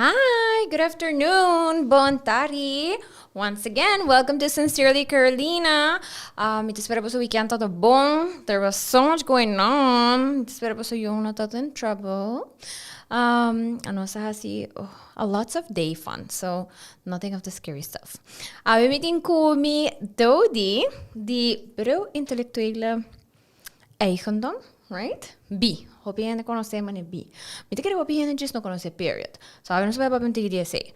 Hi, good afternoon, bon tardi. Once again, welcome to Sincerely Carolina. Mi ta spera boso weekend tabata bon. There was so much going on. Mi ta spera boso yiu no tabata in trouble. Anos a haci, oh, a lots of day fun, so nothing of the scary stuff. Awe mi tin cu mi Dody di Bureau Intellectuele Eigendom, right? Bi. Hopi hende konosé mane bi. Mi ta kere hopi hende djis no konosé period. So awe nos bai papia un tiki di esei.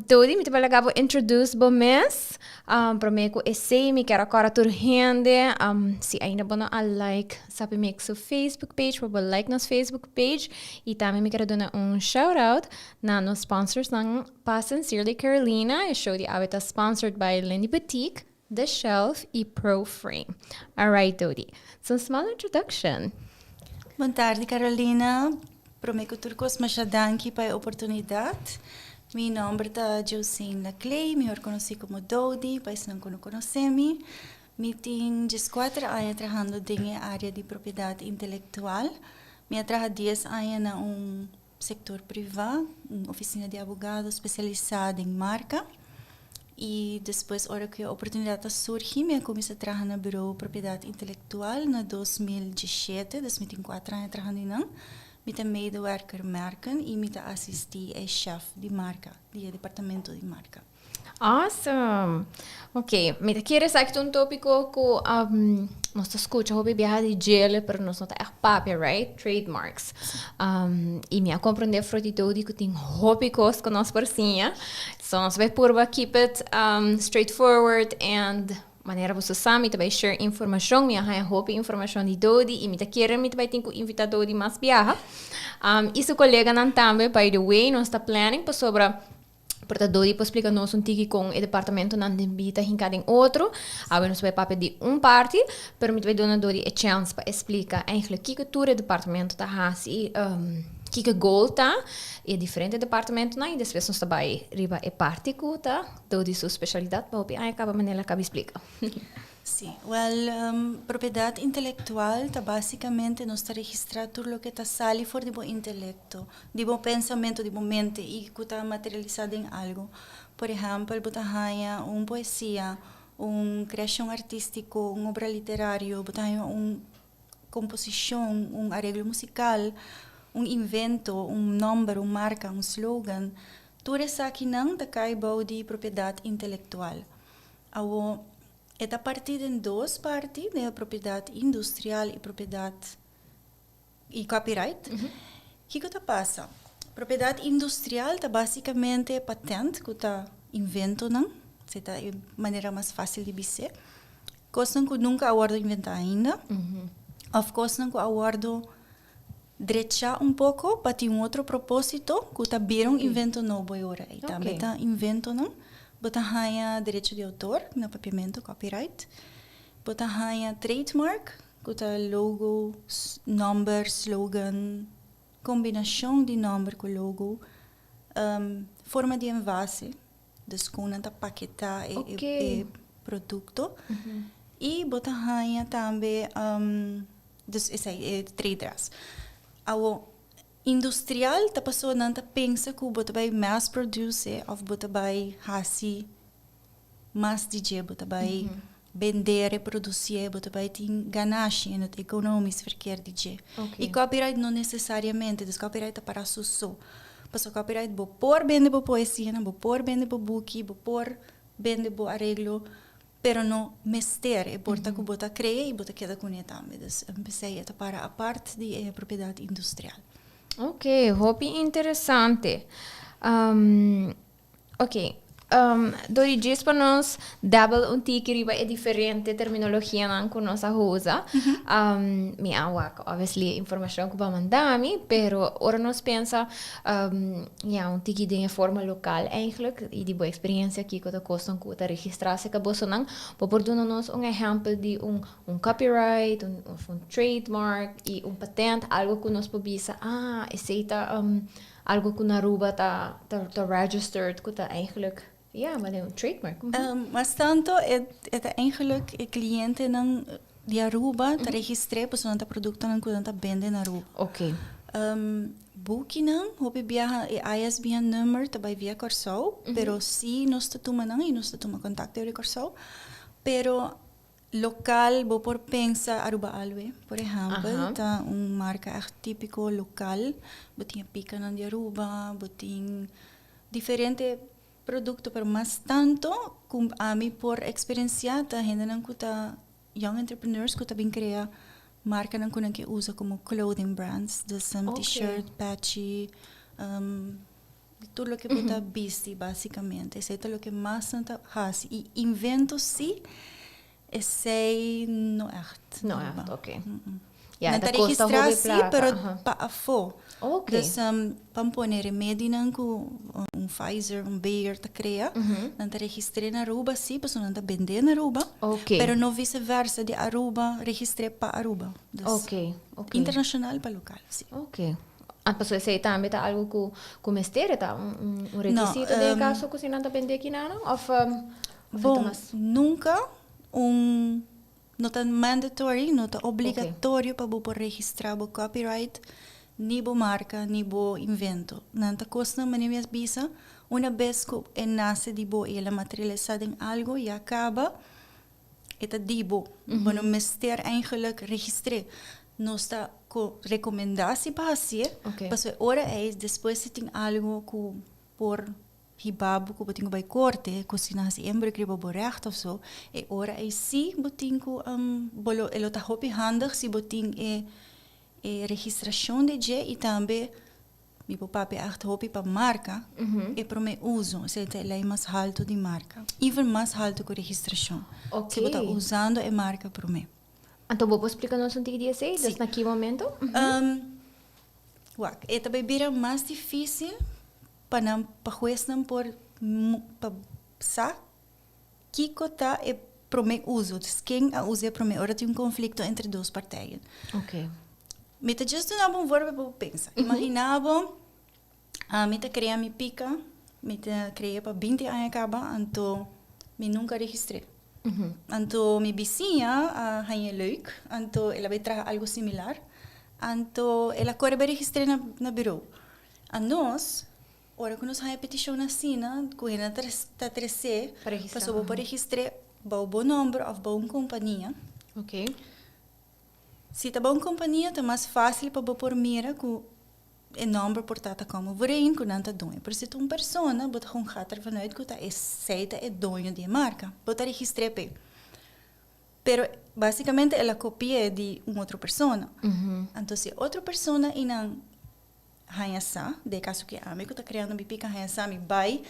Dody, mi ta bai laga bo introduce bo mes. Promé ku esei mi kier a kòrda tur hende, si ainda bo no a like Sabi Mix su Facebook page, por bo like nos Facebook page. I tambe mi kier a duna un shout out na nos sponsorsnan pa Sincerely Carolina. E show di awe ta sponsored by Lindy Boutique, The Shelf y Pro Frame. Alright Dody, so small introduction. Bon tardi Carolina, prome cu tur cos masha danki pa e oportunidad. Mi nomber ta Josine Laclay, mihor conoci como Dody pa esnan cu no conoce mi. Mi tin diescuater aña trahando den e area di propiedad intelectual. Mi a traha dies aña na un Sector priva, un oficina di abogado specialisa den marca y despues ora cu e oportunidad a surgi mi a cuminsa traha na Bureau Propiedad Intelectual na 2017, dus mi tin cuatro aña trahando eynan. Mi ta medewerker merken y mi ta asisti e chef di marca di e departamento di marca. Awesome! Ok, mi ta kere esaki ta un tópiko ku nos ta skucha hopi biaha di djele, pero nos no ta ègt papia, right? Trademarks. I mi a komprondé for di Dody ku tin hopi kos ku nos por siña. So nos bai purba keep it straightforward and manera boso sa mi ta bai share informashon. Mi a haña hopi informashon di Dody i mi ta kere mi ta bai tin ku invitá Dody mas biaha. I su koleganan tambe, by the way, nos ta planning pasobra Por ta Dody por splika nos un tiki kon e departamentonan den bi ta hinká den otro. Awe nos bai papia di un parti, pero mi ta bai duna Dody e chèns pa e splika eigenlijk kiko tur e departamento ta hasi, kiko e goal ta, e diferente departamentonan i despues nos ta bai riba e parti ku ta Dody su speshalidat pa hopi aña kaba manera el a kaba di splika. Sí, wèl, propiedat intelektual ta básikamente nos ta registrá tur loke ta sali for di bo intelekto, di bo pensamentu, di bo mente i ku ta materialisá den algu. Por ehèmpel, bo ta haña un poesia, un kreashon artístiko, un obra literario, bo ta haña un komposishon, un areglo musikal, un invento, un nòmber, un marka, un slogan. Tur esakinan ta kai bou di propiedat intelektual. Awor, e ta partí den dos parti, den e propiedat industrial i propiedat i copyright. Kiko ta pasa? Propiedat industrial ta básikamente patent ku ta inventonan, esei ta e manera mas fásil di bis'é. Kosnan ku nunka a wòrdu inventá ainda òf kosnan ku a wòrdu Drecha un poco pa tin un otro proposito cu ta bira un invento nobo e ora ey. Tambe ta inventonan. Bo ta haña derecho di autor, na papiamento copyright. Bo ta haña trademark, cu ta logo, nomber, slogan, combinacion di nomber cu logo, forma di envase, dus con nan ta paketa e producto. Y bo ta haña tambe. Dus esei e trade dress. Awo, industrial ta pasobra nan ta pensa ku bo ta bai mass produce òf bo ta bai hasi mas di dje, bo ta bai bende, reprodusié, bo ta bai tin ganashi in het economisch verkeer di dje. I copyright no nesesariamente, dus copyright ta para su so. Pasobra copyright bo por bende bo poesianan, bo por bende bo buki, bo por bende bo areglo, Pero no mester, e por ta ku bo ta krea i bo ta keda kuné tambe. Dus p'esei e ta para apart di e propiedat industrial. Oké, hopi interesante. Oké, Dori djis pa nos dabel un tiki riba e diferente terminologianan ku nos a usa. Mi a wak obviously e informashon ku bo a manda mi, pero ora nos pensa Ya, un tiki den e forma lokal eigenlijk i di bo eksperiencia kiko ta kosnan ku ta registrá serka bosonan. Bo por duna nos un ehèmpel di un un copyright un òf un trademark i un patent, algu ku nos por bisa, ah, esei ta algu ku na Aruba ta ta registered ku ta eigenlijk, ya, manera un trademark. Mas tanto e e ta eigenlijk e klientenan di Aruba ta registr'é pasobra nan ta produktonan ku nan ta bende na Aruba. Oké. Bukinan, hopi biaha e ISBN nummer ta bai via Kòrsou, pero si nos ta tuma nan i nos ta tuma kontakto di Kòrsou. Pero lokal bo por pensa Aruba Alwe, por ehèmpel, ta un marka ègt típiko lokal. Bo tin e pikanan di Aruba, bo tin diferente produkto, pero mas tantu ku ami por eksperensiá ta hendenan ku ta young entrepreneurs ku ta bin krea markanan ku nan ke usa komo clothing brands. Dus t-shirt, pechi, tur loke bo ta bisti basikamente. Esei ta loke mas nan ta hasi. I invento sí, esei no ègt. No ègt, oké. Nan ta registrá sí, pero pa afó. Dus pa pone remedinan ku un Pfizer, un Bayer ta krea, nan ta registr'é na Aruba sí, pasobra nan ta bend'é na Aruba, pero no viseversa di Aruba registr'é pa Aruba. Dus internashonal pa lokal, sí. Oké. Ah, pasobra esei tambe ta algu ku ku mester e ta un un rekisito den e kaso ku si nan ta bend'é kinanan òf òf e ta Bon, mas? nunka un No ta mandatory, no ta obligatorio pa bo por registrá bo copyright, ni bo marka, ni bo invento. Nan ta kosnan manera mi a bisa, una bes ku e nase di bo i el a materialisá den algu, ya kaba, e ta di bo. Bo no mester eigenlijk registr'é. Nos ta rekomendá si pa hasié, pasobra e ora ei despues si tin algu ku por Hiba bo ku bo tin ku bai korte, ku si nan hasi inbreuk riba bo rècht òf so, e ora ei sí bo tin ku bo lo e lo ta hopi handig si bo tin e e registrashon di dje i tambe mi por papia ègt hopi pa marka e promé uso, esei ta e lei mas haltu di marka, even mas haltu ku registrashon, si bo ta usando e marka promé. Anto bo por splika nos un tiki di esei? Dus na ki momento? Wak, e ta bai bira mas difísil pa nan pa huesnan por pa sa kiko ta e prome uso, dus ken a usa e prome ora tin un konflikto entre dos partijen. Okay. Mi ta just duna bo un voorbeeld pa bo pensa. Imagina bo ami ta krea mi pika, mi ta krea pa 20 aña kaba, anto mi nunka a registr'é. Anto mi bisiña a hañ'é leuk, anto el a bai traha algu similar, anto el a kore bai registr'é na na birou. Anos, ora ku nos haña petishon asina, ku hende ta tres'é, pasobra bo por registr'é bou bo nòmber òf bou un kompania. Si ta bou un kompania ta mas fásil pa bo por mira ku e nòmber por ta ta kòm overeen ku nan ta doño. Pero si ta un persona, bo ta gewoon gaat ervan uit ku ta esei ta e doño di e marka. Bo ta registr'é p'e. Pero básikamente el a kopi'é di un otro persona. Anto si e otro persona i nan Haña sa, den e kaso ku ami ku ta kreando mi pika haña sa mi bai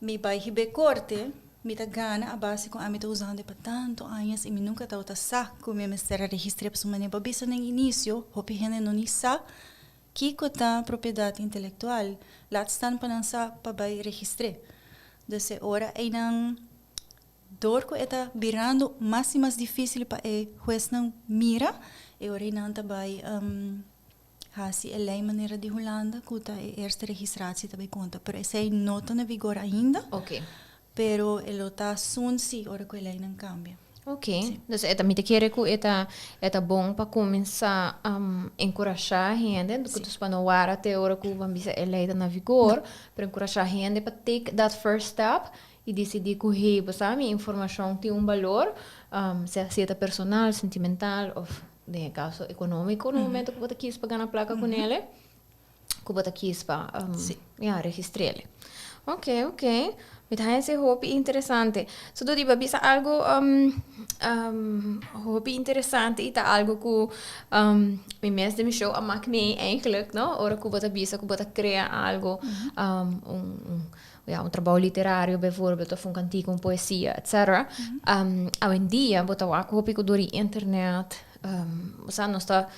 mi bai hib'é korte, mi ta gana a base ku ami ta usando e pa tantu añas i mi nunka tabata sa ku mi mester a registr'é pasobra manera bo a bisa den inisio hopi hende no ni sa kiko ta propiedat intelektual, laat staan pa nan sa pa bai registr'é. Dus e ora einan dor ku e ta birando mas i mas difísil pa e huesnan mira, e ora einan ta bai Hasi e lei manera di Hulanda ku ta e eerste registratie ta bai konta, pero esei no ta na vigor ainda. Oké. Pero e lo ta soon si ora ku e leinan kambia. Oké. Dus e ta mi ta kere ku e ta e ta bon pa kuminsá enkurashá hende, ku dus pa no wara te ora ku ban bisa e lei ta na vigor, pero enkurashá hende pa take that first step i disidí ku hey bo sa mi informashon tin un balor, sea si e ta personal, sentimental òf Den e kaso ekonómiko, na momento ku bo ta kis pa gana plaka ku nele, ku bo ta kis pa ya, registr'é. Oké, oké. Mi ta haña esei hopi interesante. So Dody, bo a bisa algu hopi interesante i ta algu ku mi mes den mi show a mak mee eigenlijk, no? Ora ku bo ta bisa ku bo ta krea algu, un ya, un trabou literario bijvoorbeeld of un kantika, un poesia, etcetera. Awendia bo ta wak hopi ku dor di internet, bo sa nos ta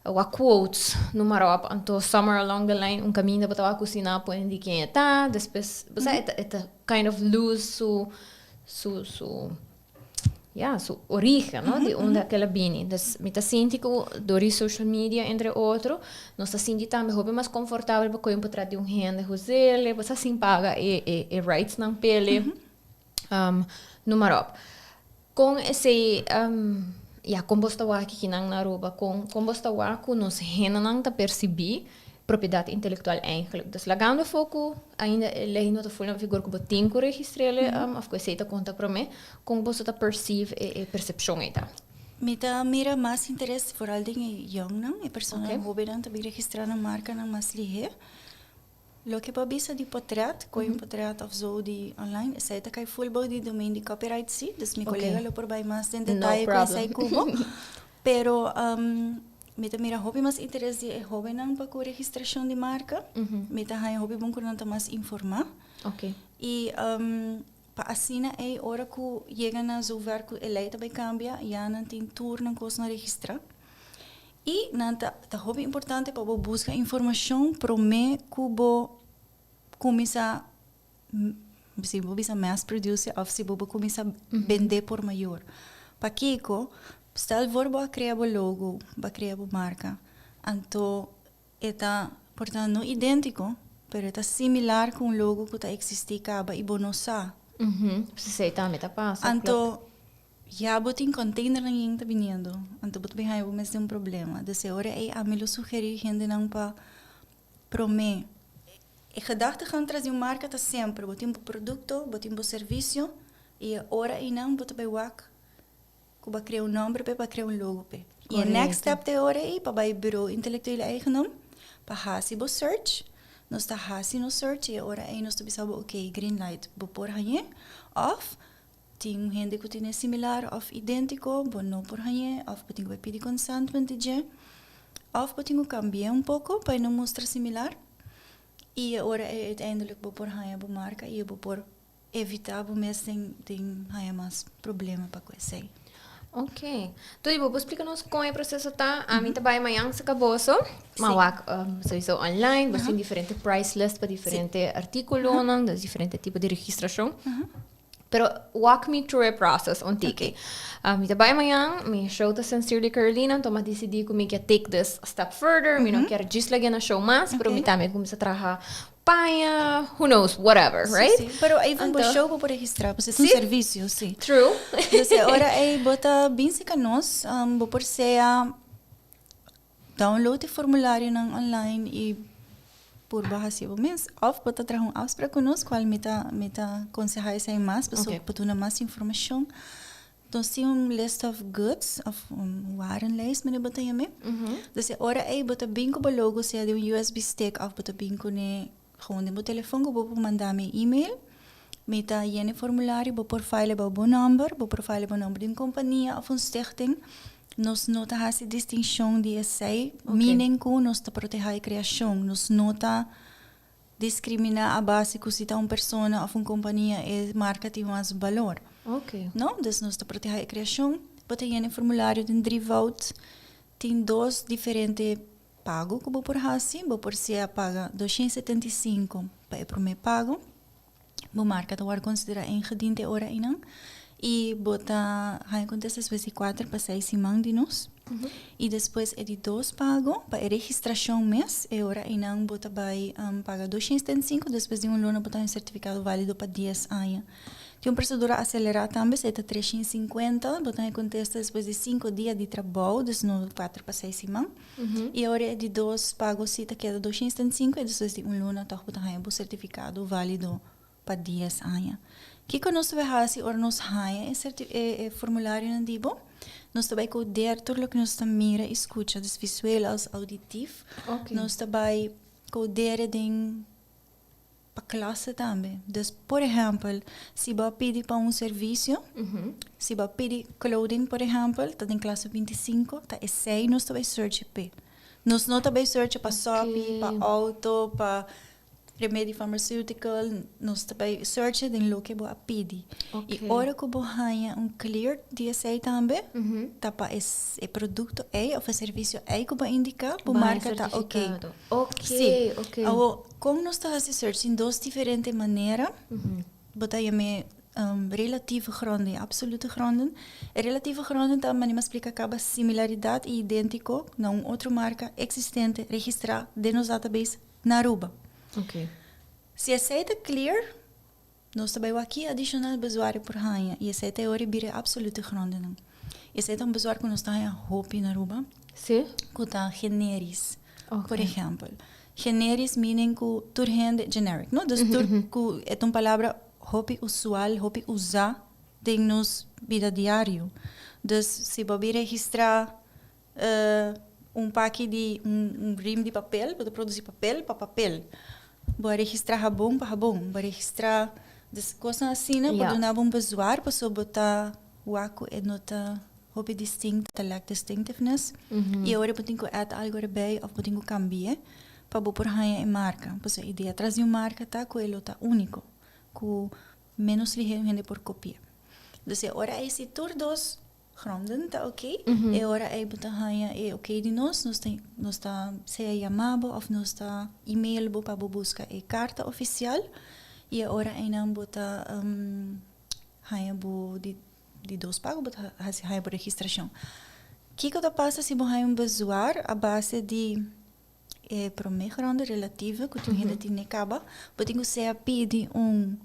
wak quotes, noem maar op, anto somewhere along the line un kaminda bo ta wak kusina pone di ken e ta, despues bo sa e ta e ta kind of lose su su su. Ya, su origen, no? Di unda kel a bini. Dus mi ta sinti ku dor di social media, entre otro, nos ta sinti tambe hopi mas konfortabel pa kohe un potret di un hende huzele, bo sa sin paga e e e rightsnan p'ele, noem maar op. Kon esei, ya, kon bos ta wak kikinan na Aruba? Kon kon bos ta wak ku nos hendenan ta persibí? Propiedad intelectual eigenlijk. Dus lagando afo cu ainda e ley no ta full na vigor cu bo tin cu registrele of cu esey ta conta prome, con boso ta perceive e percepcion ey ta? Mi ta mira mas interes vooral den e youngnan, e personanan hobennan ta bin registra nan marcanan mas lihe. Loke bo a bisa di potret, koe un potret of zo di online, esey ta kai full bou di domain di copyright si, dus mi colega lo por bai mas den detaye cu esey cu bo. Pero mi ta mira hopi mas interes di e hobennan pa ku registrashon di marka. Mi ta haña hopi bon ku nan ta mas informá. I pa asina ei ora ku yega na zover ku e lei ta bai kambia, ya nan tin tur nan kosnan registrá. I nan ta ta hopi importante pa bo buska informashon promé ku bo kuminsá Si bo bisa mass produce of si bo bo cuminsa bende por mayor. Pakico? Stel voor bo a crea bo logo, bo a crea bo marca, anto e ta por ta no identico, pero e ta similar cu un logo cu ta existi caba y bo no sa. Esey tambe ta pasa, klopt. Anto ya bo tin containernan yen ta biniendo, anto bo ta bin haya bo mes den un problema. Dus e ora ey ami lo sugeri hendenan pa Promé, e gedachtegang tras di un marka ta semper, bo tin bo produkto, bo tin bo servisio, i e ora einan bo ta bai wak ku bo a krea un nòmber p'e, bo a krea un logo p'e. I e next step ta e ora ei pa bai Bureau Intellectuele Eigendom pa hasi bo search. Nos ta hasi nos search i e ora ei nos ta bisa bo, oké, green light, bo por hañ'é. Òf tin un hende ku tene similar òf idéntiko, bo no por hañ'é òf bo tin ku bai pidi consentment di dje. Òf bo tin ku kambi'é un poko pa e no mustra similar. I e ora ei uiteindelijk bo por haña bo marka i bo por evitá bo mes den den haña mas problema pa ku esei. Ok. Tui, bo por splika nos kon e proseso ta? Ami ta bai mañan saka boso. Ma wak sowieso online, bo tin diferente price list pa diferente artíkulonan, dus diferente tipo di registrashon. Pero walk me through e process un tiki. Mi ta bai mañan, mi show ta Sincerely Carolina, anto mi a disidí ku mi ke take this a step further, mi no kier djis lag'é na show mas, pero mi tambe kuminsá traha paña, who knows, whatever, right? Sí, sí. Pero even bo show bo por registrá, pasobra es un servisio, sí. True. Dus e ora ei bo ta bin serka nos, bo por sea Download e formularionan online y purba haci bo mes. Of bo ta traha un afspraak cu nos, cual mi ta mi ta conseha esai mas, pasobra bo duna mas informacion. Nos tin un list of goods, of un warenlijst manera bo ta yam'e. Dus e ora ey bo ta bin cu bo logo sea den un usb stick of bo ta bin cune gewoon den bo telefon cu bo por manda mi email. Mi ta yena e formulario, bo por file bao bo nomber, bo por file bo nomber di un compania of un stichting. Nos no ta hasi distinshon di esei, meaning ku nos ta protehá e kreashon. Nos no ta diskriminá a base ku si ta un persona òf un kompania e marka tin mas balor. No, dus nos ta protehá e kreashon. Bo ta yena e formulario den drievoud. Tin dos diferente pago ku bo por hasi. Bo por sea paga 275 pa e promé pago. Bo marka ta wòrdu konsiderá ingediend e ora einan i bo ta haña kontesta despues di kuater pa seis siman di nos. I despues e di dos pago pa e registrashon mes, e ora einan bo ta bai paga 275, despues di un luna bo ta haña un sertifikado válido pa dies aña. Tin un prosedura aselerá tambe, esei ta 350, bo ta haña kontesta despues di sinku dia di trabou, dus no 4 pa 6 siman. I ora e di dos pago si ta keda 275 i despues di un luna tòg bo ta haña bo sertifikado válido pa 10 aña. Kiko nos ta bai hasi ora nos haña e serti e e formularionan di bo? Nos ta bai kodear tur loke nos ta mira i skucha, dus visueel als auditief. Nos ta bai kodear den pa klase tambe. Dus, por ehèmpel, si bo a pidi pa un servisio, si bo a pidi clothing, por ehèmpel, ta den klase 25, ta esei nos ta bai search p'e. Nos no ta bai search pa sopi, pa outo, pa remedi farmaceutical, nos ta bai search den loke bo a pidi. I ora ku bo haña un clear di esei tambe, ta pa e produkto ei òf e servisio ei ku bo a indiká, bo marka ta oké. Sí. Awor, kon nos ta hasi search? Tin dos diferente manera. Bo ta yam'é relatieve gronden i absolute gronden. E relatieve gronden ta manera mi a splika kaba similaridat i idéntiko na un otro marka eksistente registrá den nos database na Aruba. Si esei ta clear, nos ta bai wak ki adishonal bezuario por haña i esei ta e ora e bira e absolute grondennan. Esei ta un bezuar ku nos ta haña hopi na Aruba. Ku ta generis. Por ehèmpel. Generisch meaning ku tur hende, generic, no? Dus tur ku e ta un palabra hopi usual, hopi usa den nos bida diario. Dus si bo bin registra un paki di un rim di papel, bo ta produci papel pa papel. Bo a registra habon pa habon, bo a registra, dus cosnan asina por duna bo un bezwaar pasobra bo ta wak cu e no ta hopi distinct, ta lack distinctiveness. Y awor bo tin cu add algo erbij of bo tin cu cambia pa bo por haya e marca. Pasobra e idea tras di un marca ta cu e lo ta unico, cu menos lihe un hende por copia. Dus e ora ey si tur dos gronden ta ok, e ora ey bo ta haya e ok di nos, nos ta nos ta sea yama bo of nos ta email bo pa bo busca e carta oficial y e ora eynan bo ta haya bo di di dos pago bo ta haci haya bo registracion. Kico ta pasa si bo haya un bezwaar a base di e prome gronde relatieve cu tin hende tin ne caba, bo tin cu sea pidi un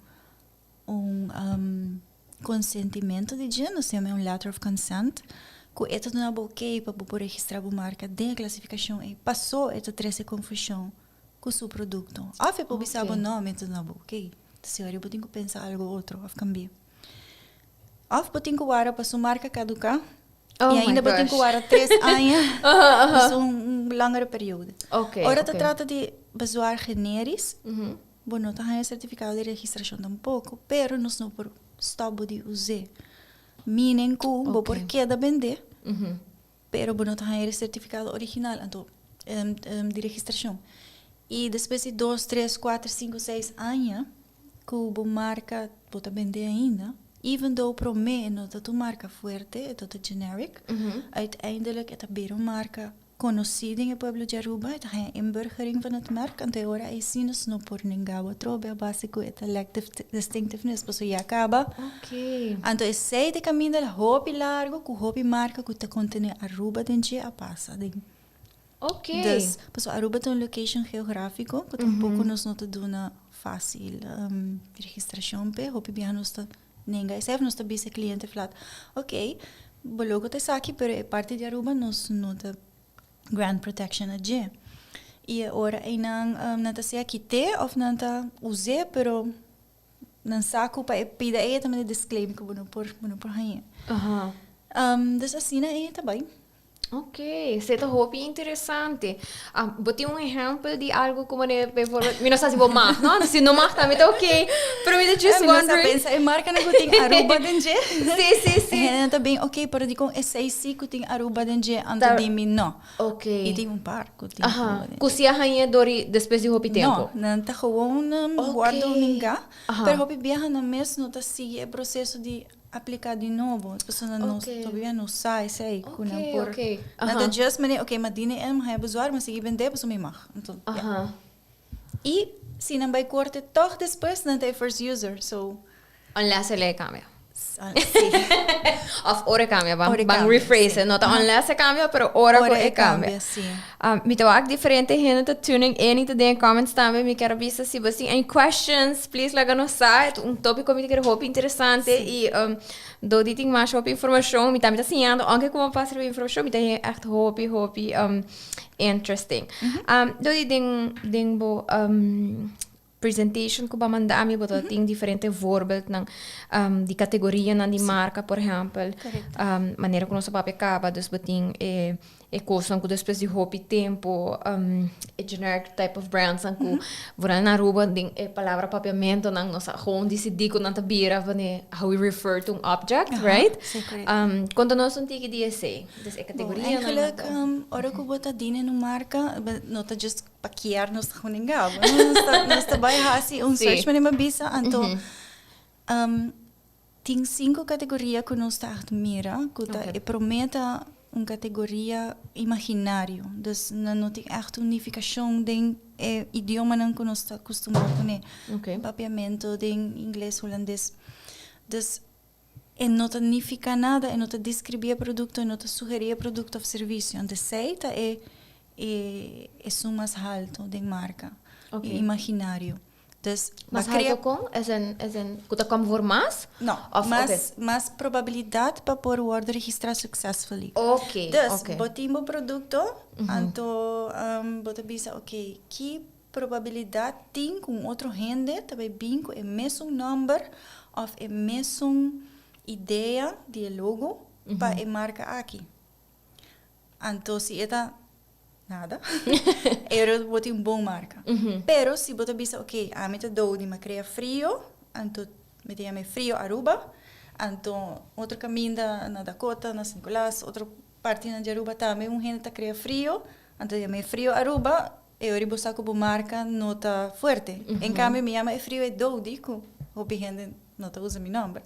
un consentimiento di dje, nos yama e un letter of consent, cu e ta duna bo ok pa bo por registra bo marca den e clasificacion ey, paso e ta trece confusion cu su producto. Of e por bisa bo no, mi ta duna bo ok. Si ora bo tin cu pensa algo otro of cambia. Of bo tin cu wara pa su marca caduca Oh y my ainda bo tin gosh. cu wara 3 aña. Dus un langere periode. Ora ta trata di bezwaar generisch, bo no ta haña certificado di registracion tampoco, pero nos no por stop bo di us'é. Meaning cu bo por keda bende, pero bo no ta haña e certificado original anto di registracion. Y despues di 2, 3, 4, 5, 6 aña cu bo marca bo ta bende ainda, even though prome no ta tu marca fuerte, e ta generic, uiteindelijk e ta bira un marca conoci den e pueblo di Aruba, e ta haña inburgering van het merk, anto e ora ey si nos no por nenga bo atrobe a base cu e ta lack distinctiveness, pasobra ya caba. Anto esey ta caminda hopi largo cu hopi marca cu ta contene Aruba den dje a pasa den. Dus, pasobra Aruba ta un location geografico cu tampoco nos no ta duna facil registracion p'e, hopi biaha nos ta nenga esey of nos ta bisa e cliente flat, ok, bo logo ta esaki pero e parti di Aruba nos no ta grant protection a dje. Y e ora eynan nan ta sea kite of nan ta use pero nan sa cu pa e pida ey ta manda disclaim cu bo no por haña. Dus asina ey ta bay. Ok, esey ta hopi interesante. Bo tin un ehempel di algo como ne, bijvoorbeeld, mi no sa si bo mag, no? Si no mag tambe ta ok. Pero mi ta just Mi no sa wondering. Pensa e marca nan cu tin Aruba den dje. Si, si, si. E hende ta bin, ok, pero dicon esey si cu tin Aruba den dje, anto di mi no. Y tin un par cu tin Aruba den dje. Cu si a haña dori despues di hopi tempo. No, nan ta gewoon wordo nenga. Pero hopi biaha nan mes no ta sigui e proceso di aplica di nobo. Pasobra nan no, todavia no sa esey cu nan por. Nan ta just mane, ok, ma dine em haya bezwaar, ma sigui bende pasobra mi mag. Anto, ja. Y si nan bay corte toch despues, nan ta e first user, so. Unless e ley cambia. Si. Of ora cambia, ban, Ora ban cambia, rephrase. Si. No ta unless e cambia, pero ora Ora cu e e cambia. Cambia, si. Mi ta wak diferente hende ta tuning in y ta den comments tambe. Mi kier bisa si bo tin any questions, please laga nos sa. Un topico mi ta kere hopi interesante y Dodi tin mas hopi informacion. Mi tambe ta siñando, aunke como pasa riba informacion, mi ta echt hopi, hopi interesting. Dodi, den bo presentation cu bo manda mi, bo ta tin diferente voorbeeldnan di categorianan di marca, por ehempel. Manera cu nos a papia caba, dus bo tin e cosnan cu despues di hopi tempo, e generic type of brands nan cu vooral na Aruba den e palabra papiamento nan nos a gewoon dicidi cu nan ta bira wanneer how we refer to un object, right? Si, correcto. Conta nos un tiki di esey, dus e Bon, categorianan. Eigenlijk, ora cu bo ta dina un marca, no ta just pa kier nos ta gewoon engaba. Nos ta bay haci un search manera mi a bisa, anto tin cinco categoria cu nos ta echt mira, cu ta e prome ta un categoria imaginario. Dus nan no tin echt un nificacion den e idiomanan cu nos ta acostumbra cune. Papiamento, den Ingles, Hulandes. Dus e no ta nifica nada, e no ta describi e producto, e no ta sugeri e producto of servicio. Anto esey ta e esun mas halto den marca, e imaginario. Dus, Mas crea halto con? As in, cu ta voor mas? No, Of, mas, mas probabilidad pa por wordo registra successfully. Dus, bo tin un producto, anto bo ta bisa, ok, ki probabilidad tin cu otro hende tambe bin cu e mesun number of e mesun idea di logo pa e marca aki? Anto, si e ta nada, e bo tin un bon marca. Pero si bo ta bisa, ok, ami ta Dodi, m'a crea Frio, anto mi ta yama Frio Aruba, anto otro caminda na Dakota, na San Nicolas, otro parti na Aruba tambe un hende ta crea Frio, anto yama Frio Aruba, e ora bo sa cu bo marca no ta fuerte. En cambio, mi yama e Frio e Dodi, cu hopi hende no ta usa mi nomber.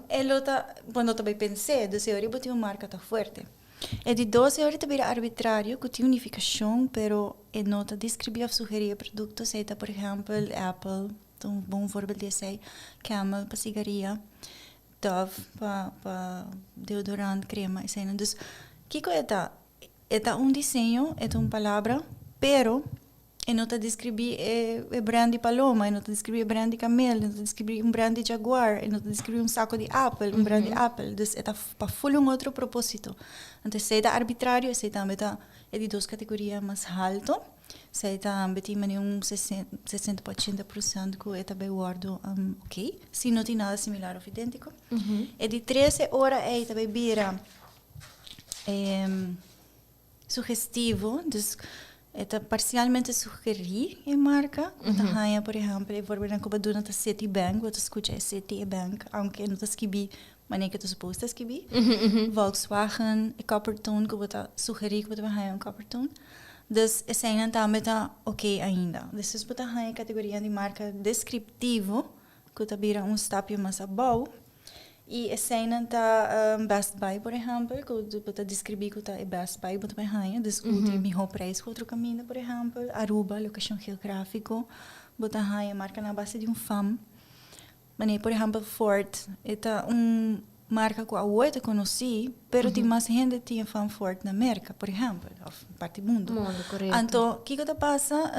E lo ta, bo no ta bay pensa, dus e ora bo tin un marca ta fuerte. E di dos, e ora ta bira arbitrario, cu tin unificacion, pero e no ta describi of sugeri e producto, sea ta, por ehempel, Apple, un bon voorbeeld di esey, Camel pa sigaria, Dove pa deodorant, crema, esey. Dus, kiko e ta? E ta un diseño, e ta un palabra, pero e no ta describi e brand di Paloma, e no ta describi e brand di Camel, e no ta describi un brand di Jaguar, e no ta describi un saco di Apple, un brand di Apple. Dus e ta pa full un otro proposito. Anto, esey ta arbitrario, esey tambe ta e di dos categoria mas halto. Esey tambe tin mane un 60 pa 80% cu e ta bay wordo ok, si no tin nada similar of identico. E di tres, e ora ey ta bay bira sugestivo, dus e ta parcialmente sugeri e marca. Bo ta haya, por ehempel, e voorbeeld cu bo a duna ta Citibank, bo ta scucha e Citibank, aunke no ta skibi manera cu ta supposed ta skibi. Volkswagen, e Coppertone, cu bo ta sugeri cu bo ta haya un Coppertone. Dus esey tambe ta ok ainda. Dus bo ta haya categoria di marca descriptivo, cu ta bira un stapje mas abou. Y esey ta Best Buy, por ehempel, cu bo ta describi cu ta e Best Buy bo ta bay haya, dus cu tin miho prijs cu otro caminda, por ehempel. Aruba, locacion geografico, bo ta haya marca na base di un fam. Manera, por ehempel, Ford, e ta un marca cu awo ta conoci, pero tin mas hende tin fam Ford na Merca, por ehempel, of parti mundo. Mundo, correcto. Anto, kiko ta pasa?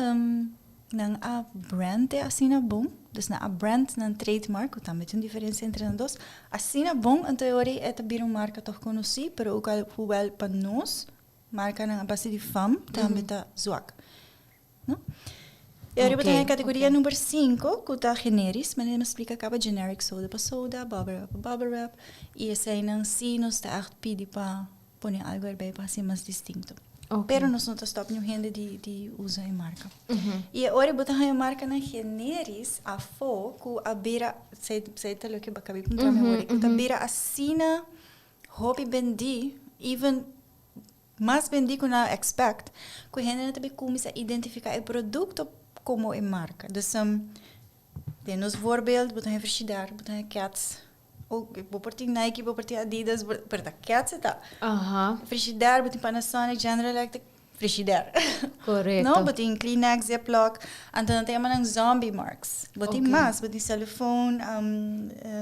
Nan a brand e asina bon, dus nan a brand nan trademark, cu tambe tin un diferencia entre nan dos, asina bon, anto e ora e ta bira un marca toch conoci, pero ook al hoewel pa nos, marca nan a base di fam, tambe ta zwak. No? Y awor okay, categoria number 5, cu ta generisch, maar mi a splica caba generic soda pa soda, bubble wrap pa bubble wrap, y esey nan si nos ta echt pidi pa pone algo erbij pa haci mas distinto. Pero nos no ta stop ningun hende di usa e marca. Y ora bo ta haya marca nan generisch afo cu a bira, esey ta loke bo a caba di puntra mi awor, cu ta bira asina hopi bendi, even mas bendi cu nan a expect, cu hende nan ta bay cuminsa identifica e producto como e marca. Dus, den nos voorbeeld, bo ta haya Frigidaire, bo ta haya Cats, bo por tin Nike, bo por tin Adidas, pero ta Cats e ta. Frigidaire, bo tin Panasonic, General Electric, Frigidaire. No, bo tin Kleenex, Ziploc, anto nan ta yama nan zombie marks. Bo tin mas, bo tin cellophane,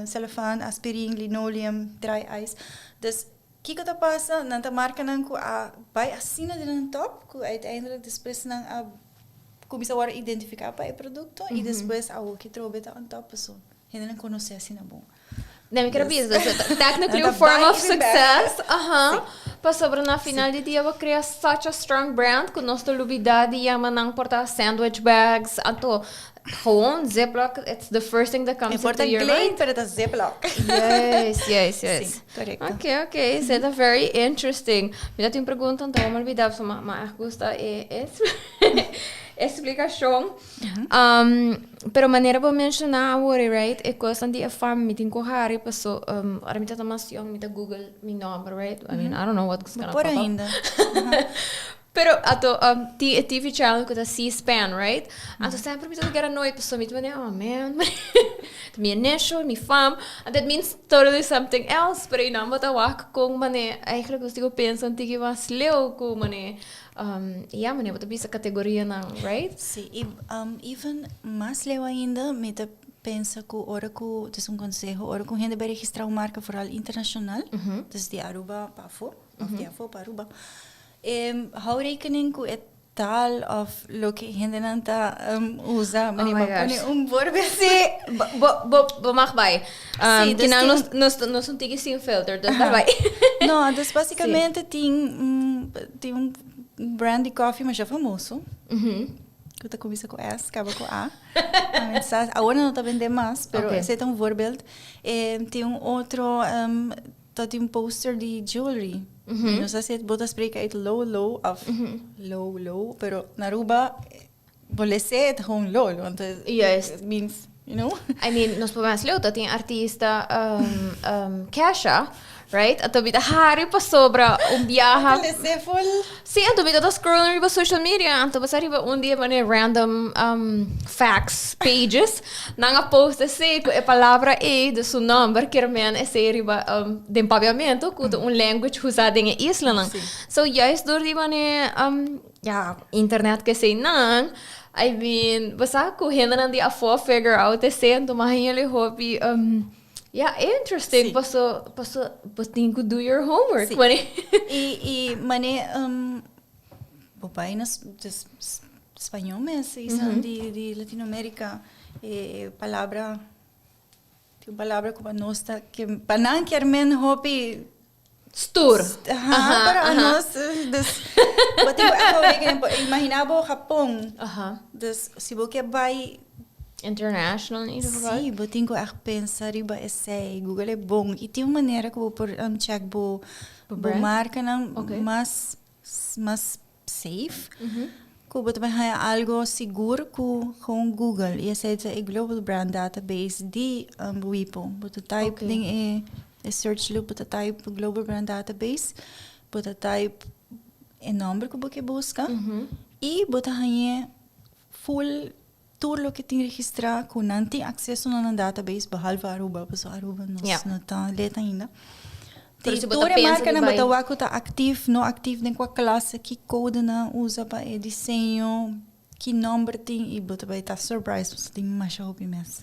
cellophane, aspirin, linoleum, dry ice. Dus, kiko ta pasa? Nan ta marcanan cu a bay asina den nan top, cu uiteindelijk despues nan a cuminsa word identifica pa e producto y despues awo ki trobe ta on top, so hende nan conoce asina bon. Nee, mi kier bisa, dus technically a form of success. Pasobra na final di dia bo crea such a strong brand cu nos ta lubida di yama nan por ta sandwich bags, anto gewoon Ziploc, it's the first thing that comes into your mind. Pero ta Ziploc. Yes. Si, correcto. Ok, so ta very interesting. Mi tin un pregunta, anto mi a lubida, so m'a gusta e explicacion. Pero manera bo menciona awor, right, e cosnan di e fam, mi tin cu hari, paso ora mi ta mas young, mi ta Google mi nomber, right? I mean, I don't know what's gonna Por pop up. Ainda. Pero ato tin e TV channel cu ta C-SPAN, right? Anto semper mi ta get annoyed, paso mi ta manera, "Oh man, mi initial, mi fam, and that means totally something else," pero y nan bo ta wak con mane, eigenlijk nos tin cu pensa un tiki mas leu cu mane, ja, mane bo ta bisa categoria nan, right? Si, y even mas leu ainda, mi ta pensa cu ora cu, dus un conseho, ora cu hende bay registra un marca vooral internacional, dus di Aruba pa afo, of di afo pa Aruba, hou rekening cu e Taal of loke hendenan ta usa, Oh mane my bo gosh. pone un voorbeeld. Sí, bo, bo, bo, bo mag bai. Sí, dus Kinan tin- nos un tiki sin filter, dus daar bai. No, dus básicamente tin un brand di koffie masha famoso. Ku ta kuminsa ku S, kaba ku A. Awor nan no ta bende mas, pero esei ta un voorbeeld. Tin un otro Ta tin un poster di jewelry. Mi no sa si bo ta spreek uit lo lo of lo lo, pero na Aruba bo lese e ta gewoon lo lo, anto it means, you know. I mean, nos por mas leu ta tin artista Kesha, right? Anto mi ta hari pasobra un biaha. Ta lese full. Sí, anto mi ta scrolling riba social media, anto basa riba un di e manera random facts pages, nan a post esei ku e palabra ei, dus su nomber kier men esei riba den papiamento ku ta un language usa den e islanan. So juist door di manera ya internet ku eseinan, I mean, basa ku hendenan di afó figure out esei, anto mas hende hopi. Ja, interesting. Sí. Paso, paso, bo tin ku do your homework. Sí. Mane. I mane bo bai na dus spañó mes, esnan di Latinoamérica, e palabra, tin un palabra ku pa nos ta, ke pa nan kier men hopi Stoer. Aha, pero anos, dus, bo tin ku echt imagina bo Japon. Dus si bo ke bai International in ieder geval. Sí, bo tin ku echt pensa riba esei. Google e bon. I tin un manera ku bo por check bo Bo brand? markanan mas mas safe. Ku bo ta bai haña algo sigur ku gewoon Google. I esei ta e Global Brand Database di WIPO. Bo ta type den e search loop, bo ta type Global Brand Database, bo ta type e nòmber ku bo ke buska i bo ta hañ'é full tur loke tin registrá ku nan tin akseso na nan database behalve Aruba, pasobra Aruba nos no ta leta ainda. Pero Tin si bo ta tur e pensa di markanan bo bai ta wak ku ta aktif, no aktif, den kua klase, ki kode nan usa pa e diseño, ki nòmber tin i bo ta bai ta surprise pasobra tin masha hopi mes.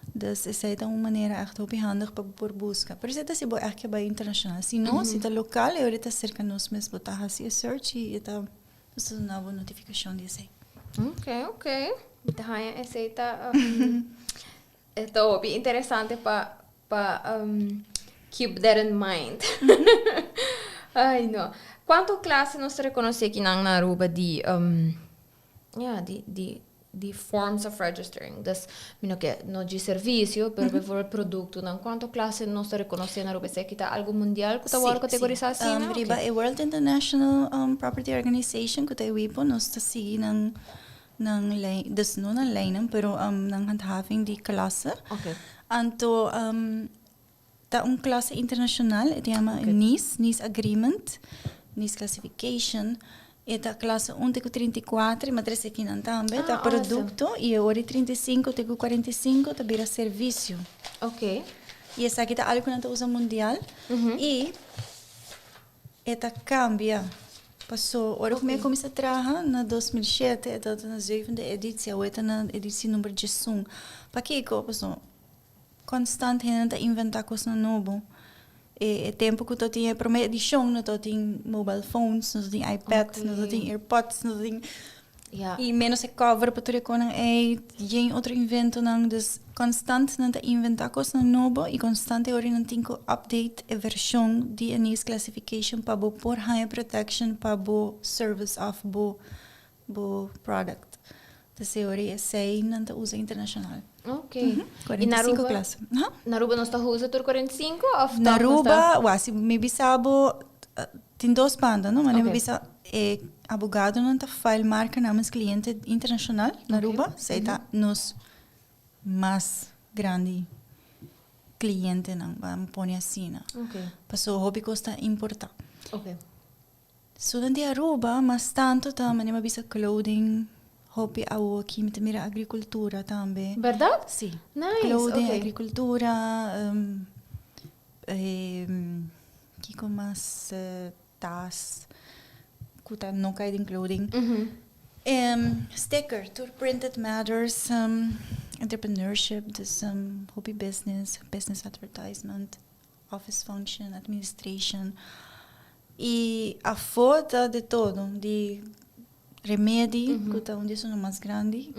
Dus esei ta un manera ègt hopi handig pa bo por buska. Pero esei ta si bo ègt ke bai internashonal. Si no, si ta lokal e ora ta serka nos mes bo ta hasi e search i e ta Nos ta duna bo notificacion di esei. Ok, ok. Mi ta haña esei ta e ta hopi interesante pa pa keep that in mind. Ai no. Cuanto clase nos ta reconoce akinan na Aruba di ya di di di forms of registering. Dus mi no ke no dje servicio, pero bijvoorbeeld productonan. Cuanto clase nos ta reconoce na Aruba? Esaki ta algo mundial cu ta worde categorisa asina? Sí, riba e World International Property Organization cu ta e WIPO nos ta sigui nan nan ley, dus no nan leynan pero nan handhaving di clase. Anto Ta un klase internashonal, e ta yama Nice, Nice Agreement, Nice Classification. E ta klase un te ku 34, ma tres ekinan tambe, ta produkto, i e ora di 35 te ku 45 ta bira servisio. I esaki ta algu ku nan ta usa mundial i e ta kambia. Paso ora ku mi a kuminsá traha na 2007, e tabata na zevende editie, awe ta na editie number diesun. Pakiko? Paso Constant hende ta inventa cosnan nobo. E tempo cu tabatin e prome edicion no tabatin mobile phones, no tabatin iPad, no tabatin airpods, no tabatin y menos e cover pa tur e conan ey, yen otro inventonan. Dus constant nan ta inventa cosnan nobo y constant e ora nan tin cu update e version di e NICE classification pa bo por haya protection pa bo service of bo bo product. Dus e ora esey nan ta usa internacional. Ok. 45 klas. Na Aruba nos ta usa tur 45 of Na Aruba, wa, si mi bisa bo, tin dos banda, no? Mane mi bisa e abogadonan ta file marca namens cliente internacional na Aruba, esey ta nos mas grandi clientenan, ban pone asina. Paso hopi cos ta importa. Sudan di Aruba mas tanto ta manera mi a bisa clothing hopi awo aki mi ta mira agricultura tambe. Berdad? Si. Nice, Clothing, okay. agricultura, kiko mas tas ku ta no kai den clothing. Sticker, tur printed matters, entrepreneurship, dus hopi business, business advertisement. Office function, administration y afó ta de todo, di Remedi, ku ta un di esunnan mas grandi.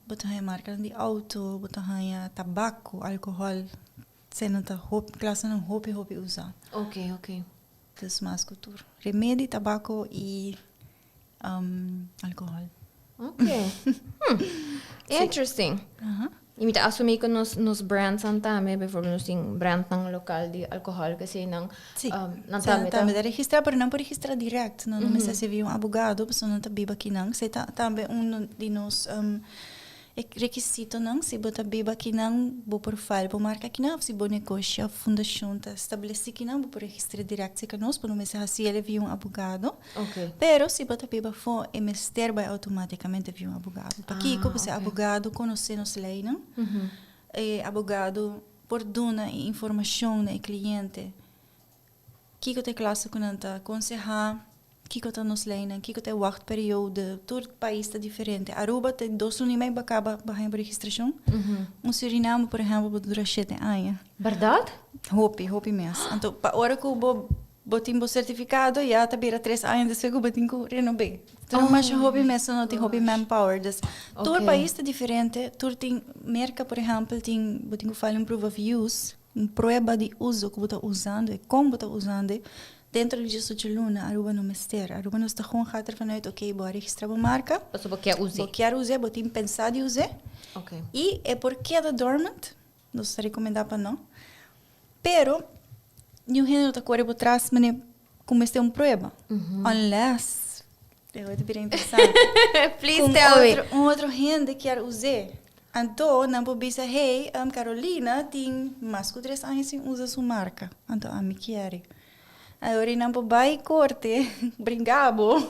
Bo ta haña markanan di outo, bo ta haña tabako, alkohòl. Eseinan ta hopi, klasenan hopi hopi usá. Ok, ok. Dus mas ku tur. Remedi, tabako i alkohòl. Ok. Hmm. Interesting. I mi ta asumí ku nos nos brandnan tambe, bijvoorbeeld nos tin brandnan lokal di alkohòl ku eseinan. Sí. Nan tambe ta. Tambe ta registrá, pero nan por registrá dirèkt. Nan no mester hasi via un abogado, pasobra nan ta biba akinan. Esei ta tambe un di nos E rekisitonan, si bo ta biba akinan, bo por file bo marka akinan òf si bo negoshi òf fundashon ta establesí akinan, bo por registr'é dirèkt serka nos, bo no mester hasi el via un abogado. Pero si bo ta biba afó, e mester bai outomátikamente via un abogado. Pakiko? Pasobra e abogado konosé nos leinan, e abogado por duna e informashon na e kliente. Kiko ta e klase ku nan ta konsehá? Kiko ta nos leinan? Kiko ta e wachtperiode? Tur pais ta diferente. Aruba ta dos luna i mei bo kaba bo haña bo registrashon. Un Suriname por ehèmpel bo ta dura shete aña. Bèrdat? Hopi, hopi mes. Anto pa ora ku bo bo tin bo sertifikado ya ta bira tres aña despues ku bo tin ku renob'é. Tur masha hopi mes no tin hopi manpower. Dus tur pais ta diferente. Tur tin, Merka por ehèmpel tin bo tin ku file un proof of use. Un prueba di uso ku bo ta usando i kon bo ta usando e dentro di diesocho luna Aruba no mester. Aruba nos ta gewoon gaat ervan uit oké bo a registra bo marka. Pasobra bo kier us'é. Bo kier us'é, bo tin pensa di us'é. Oké. I e por keda dormant, nos ta rekomendá pa no. Pero niun hende no ta kore bo tras manera ku mester un prueba. Unless, e ta bira interesante. Please tell me. Ku un otro hende kier us'é. Anto nan por bisa, Hey, Carolina tin mas ku tres aña sin usa su marka, anto ami kier. Awor nan por bai korte, bringa bo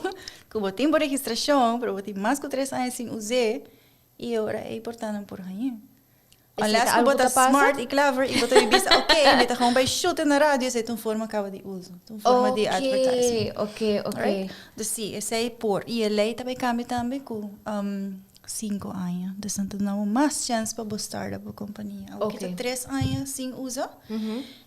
ku bo tin bo registrashon, pero bo tin mas ku tres aña sin us'é, i e ora ei por ta nan por hañ'é. Unless ku bo ta smart i clever i bo ta bisa, ok, mi ta gewoon bai shoot na radio, esei ta un forma kaba di uso, ta un forma di advertising. Ok, ok, ok. Dus si, esei por. I e lei ta bai kambia tambe ku. Sinku aña. Dus nan ta duna bo mas chèns pa bo start up bo kompania. Awor ki ta tres aña sin usa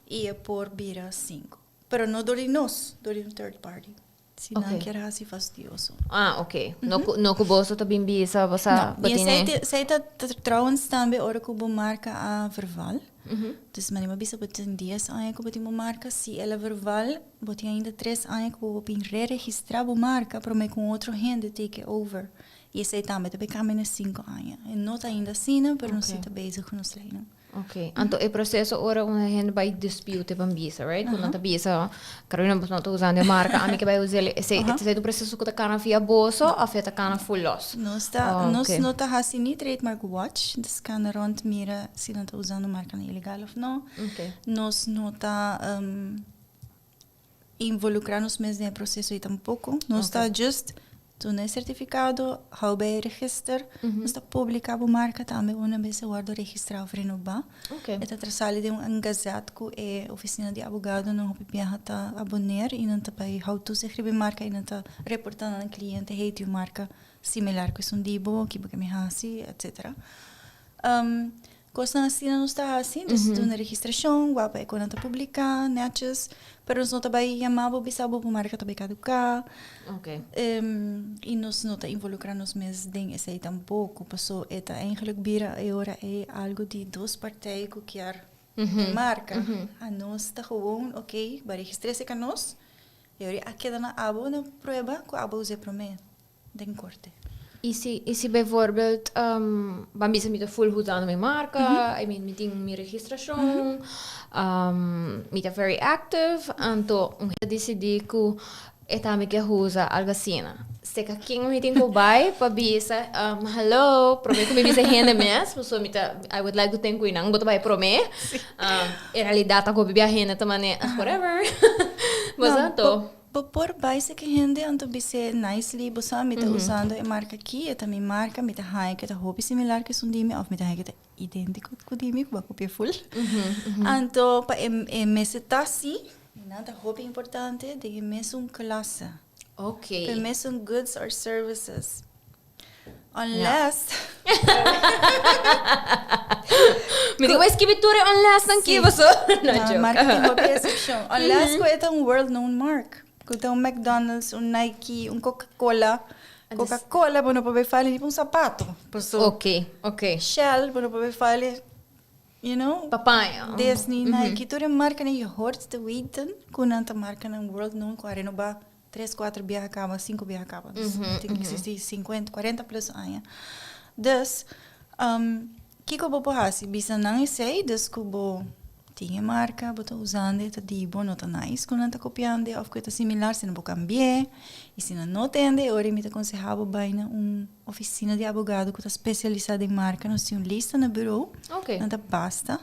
i e por bira sinku. Pero no dor di nos, dor di un third party. Si nan kier hasi fastioso. Ah, ok. No ku no ku boso ta bin bisa bo sa bo tene. No, i esei ta trouwens tambe ora ku bo marka a verval. Dus manera bo bisa bo tin dies aña ku bo tin bo marka, si el a verval bo tin ainda tres aña ku bo por bin re-registrá bo marka promé ku un otro hende take over. I esei tambe ta bay cambia na cinco aña. E no ta ainda asina, pero nos si ta bezig cu nos leynan. Ok. Anto e proceso ora un hende bay dispute pa bisa, right? Cu nan ta bisa, Carolina bo no ta usando e marca, ami ke bay us'el. Esei, esei ta un proceso cu ta cana via boso of e ta cana full los? Nos ta, nos no ta haci ni trademark watch, dus cana rond mira si nan ta usando marcanan ilegal of no. Nos no ta involucra nos mes den e proceso ei tampoco. Nos ta just duna e certificado, hou bij e register. Nos ta publica bo marca tambe una bes e wordo registra of renoba. E ta trasali den un gazet cu e oficina di abogadonan hopi biaha ta aboneer y nan ta bay hou toezicht riba e marca y nan ta reporta na nan cliente, hey tin un marca similar cu esun di bo, kibo ke mi haci, etcetera. Kosnan asina nos ta hasi, dus duna registrashon, wak pa e konan ta publiká, nètjes, pero nos no ta bai yama bo bisa bo bo marka ta bai kaduká. I nos no ta involukrá nos mes den esei tampoko, paso e ta eigenlijk bira e ora ei algu di dos partij ku kier e marka. Anos ta gewoon, oké, bo a registr'é serka nos, e ora ei a keda na abo na prueba ku abo us'é promé. Den korte. I si i si bijvoorbeeld ban bisa mi ta full usando mi marka, I mean mi tin mi registrashon, mi ta very active, anto un hende ta disidí ku e tambe ke usa algu asina. Seka ken mi tin ku bai pa bisa hallo, promé ku mi bisa hende mes, pasobra mi ta I would like to think ku nan bo ta bai promé. En realidat ta hopi bia hende ta manera whatever. Bo sa anto. Bo por bai seki hende anto bis'é nicely, bo sa mi ta usando e marka aki, e ta mi marka, mi ta haña ku e ta hopi similar ku esun di mi òf mi ta haña ku e ta idéntiko ku di mi, ku bo a kopia ful. Anto pa e e mester ta así, i nan ta hopi importante den e mesun klase. Oké. Pa e mesun goods or services. Unless. Mi tin ku skibi tur e unless nan ki boso. No joke. Marka tin hopi excepcion. Unless ku e ta un world known mark. Ku ta un McDonald's, un Nike, un Coca Cola. Coca-Cola, bo no por bay file ni pa un sapato. Paso Shell, bo no por bay file, Pa paña. Disney, Nike, tur e marcanan je hoort te weten cu nan ta marcanan world known cu a renoba tres, cuatro biaha caba, cinco biaha caba. Dus tin existi 50, 40 plus aña. Dus, kico bo por haci? Bisa nan esey, dus cu bo tin e marca, bo ta usando e, ta di bo, no ta nice cu nan ta copiando of cu e ta similar, si no bo cambi'e. Y si nan no tende, e ora mi ta conseha bo bay na un oficina di abogado cu ta specialisa den marca. Nos tin un lista na bureau. Nan ta basta.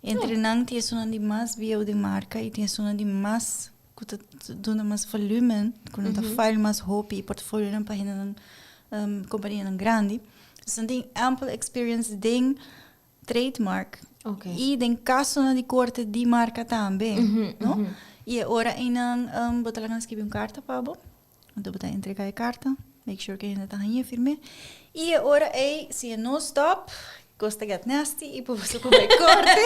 Entre nan tin esunnan di mas bieu den marca y tin esunnan di mas cu ta duna mas volumen, cu nan ta file mas hopi y portfolionan pa hendenan, companianan grandi. Dus nan tin ample experience den trademark y den casonan di corte di marca tambe, no? Y e ora eynan bo ta laga nan scribi un carta pa bo, anto bo ta entrega e carta, make sure cu e hende ta hañ'e firm'e. Y e ora ey si e no stop, cos ta get nasty y bo por bay corte.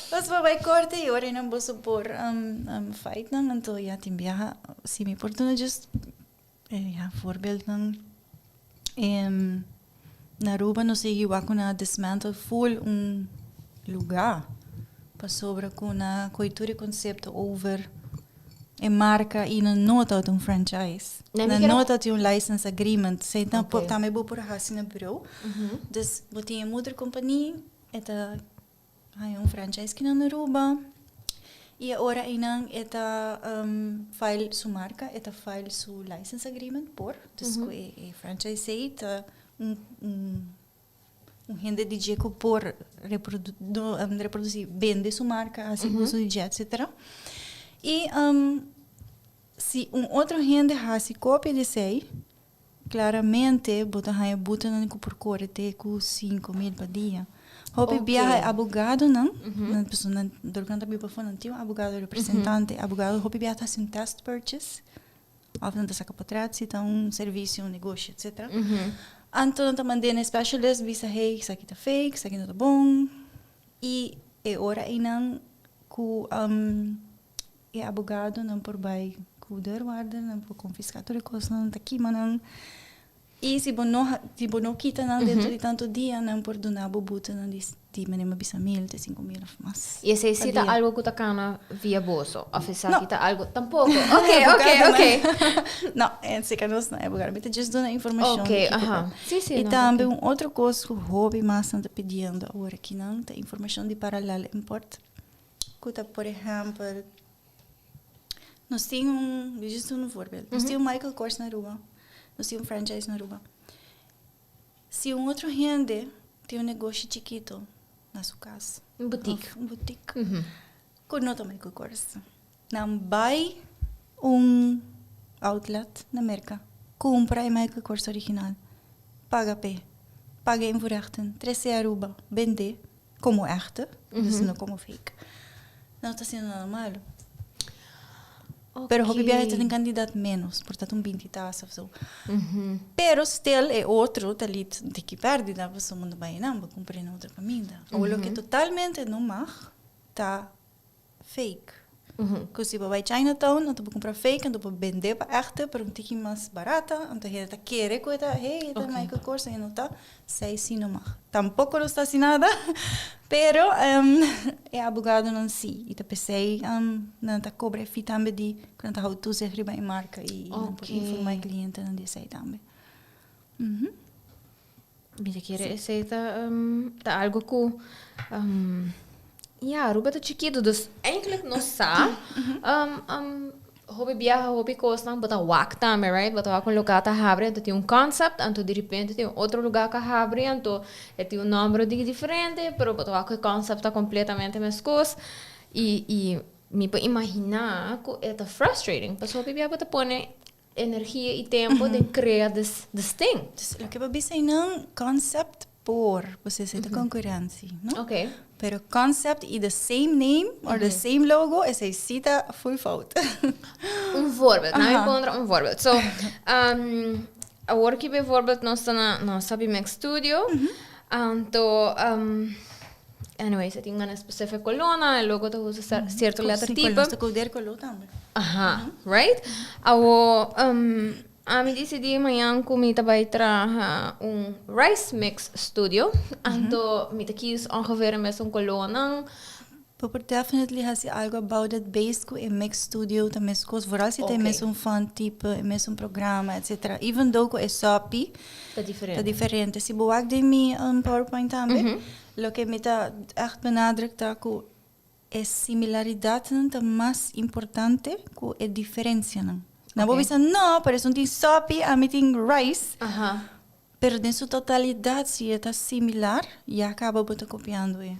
Boso por bay corte y ora eynan boso por fight nan, anto ya tin biaha si mi por duna just ya voorbeeldnan. Na Aruba nos a yuda cu nan a dismantle full un lugar pasobra cu nan a coy tur e concepto over e marca y nan no tabata un franchise. Nan no tabatin un license agreement. Esey tambe bo por haci na bureau. Dus bo tin e moedercompanie, e ta Haña un franchise ki nan Aruba y e ora eynan e ta file su marca, e ta file su license agreement por, dus cu e franchisee ta un un hende di dje cu por reproduci, bende su marca, haci uso di dje, etcetera. Y si un otro hende haci copia di esey, Claramente bo ta haña butenan cu por core te cu 5000 pa dia. Hopi biaha e abogadonan, nan pasobra nan dor cu nan ta biba afo nan tin un abogado representante. Abogado hopi biaha ta haci un test purchase of nan ta saca potret si ta un servicio, un negoshi etcetera. Anto nan ta mand'e na e specialist bisa hey esaki ta fake, esaki no ta bon y e ora eynan cu E abogadonan por bai ku deurwaarder, nan por konfiská tur e kosnan, nan ta kima nan. I si bo no si bo no kita nan dentro di tantu dia, nan por duna bo butenan di di manera mi a bisa mil te sinku mil òf mas. I esei pa si ta dia. algu ku ta kana via boso? Òf esaki No. ta algu tampoko? Oke, oke, Abogadonan. oke. No, esei nos no e abogado. Mi ta djis duna informashon di Oke, kiko aha. ta. Sí, sí, I no, tambe oke. un otro kos ku hopi mas nan ta pidiendo awor akinan ta informashon di paralel import. Ku ta por ehèmpel, nos tin un, mi djis duna un voorbeeld, nos tin un Michael Kors na Aruba, nos tin un franchise na Aruba. Si un otro hende tin un negoshi chikito na su kas, Un boutique. òf un boutique, ku no ta Michael Kors, nan bai un outlet na Merka, kumpra e Michael Kors original, paga p'e, paga e invoerrechten, trese Aruba, bend'é. Como echte, dus no como fake. No ta haciendo nada malo. Pero hopi biaha ta den cantidad menos, por ta un 20 tas of zo. Pero still e otro ta lit un tiki perdida, pasobra bo no bay nan, bo cumpra na otro caminda. Awor loke totalmente no mag ta fake. Ku si bo bai Chinatown, anto bo kumpra fake, anto bo bende pa echte, pero un tiki mas barata, anto hende ta kere ku e ta, hey, e ta Michael Kors, e no ta, esei si no mag. Tampoko nos ta hasi nada, pero e abogadonan si, i ta p'esei nan ta kobra e fee tambe di ku nan ta hou toezicht riba e marka i nan por informa e klientenan di esei tambe. Mi ta kere esei ta ta algo ku ya Aruba ta chikitu dus eigenlijk nos sa hopi biaha hopi kosnan bo ta wak tambe right bo ta wak un lugar ta habri anto tin un concept anto direpente tin un otro lugar ka habri anto e tin un nomber un tiki diferente pero bo ta wak ku e concept ta completamente meskos i i mi por imagina ku e ta frustrating pasobra hopi biaha bo ta pone energia y tempo den crea this this thing. Dus loke bo bisa einan concept por, bo esei ta concurrentie, no? Okay. Pero concept y the same name or the same logo, esei si ta full fout. Un voorbeeld, nou mi pondra un voorbeeld. So, um, awor ki bijvoorbeeld nos ta na nos Sabi Mix Studio, anto um, Anyways, e tin un specific colona, e logo ta usa cierto lettertype. Nos ta coder color tambe. Aha, right? Awo, um, Ami disidí mañan ku mi ta bai traha un rice mix studio, anto mi ta kies ongeveer e mesun kolónan. Bo por definitely hasi algo about it based ku e mix studio ta meskos, vooral si ta e mesun font type, e mesun programa etcetera. Even though ku e sopi Ta diferente. ta diferente. Si bo wak den mi PowerPoint tambe, loke mi ta echt benadruk ta ku E similaridatnan ta mas importante ku e diferensianan. Nan por bisa, no, pero esun tin sopi, ami tin rice. Pero den su totalidat, si e ta similar, ya kaba bo ta kopiando e.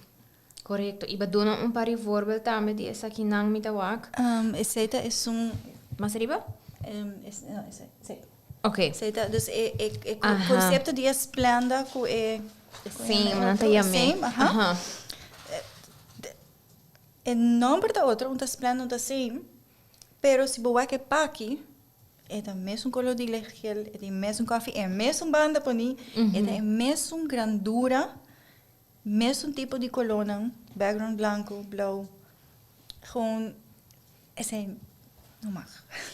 Korekto. I bo duna un par di voorbeeld tambe di esakinan mi ta wak. Esei ta esun. Mas ariba? No, esei, si. Ok. Esei ta, dus e e konsepto di e Splenda ku e. Same, nan ta yam'é. Same, aha. E nomber ta otro, un ta Splenda, un ta Same, pero si bo wak e paki, e ta mesun color di gel, e tin mesun koffie, e mesun banda poni, e ta e mesun grandura, mesun tipo di colornan, background blanco, blauw, gewoon esey no mag.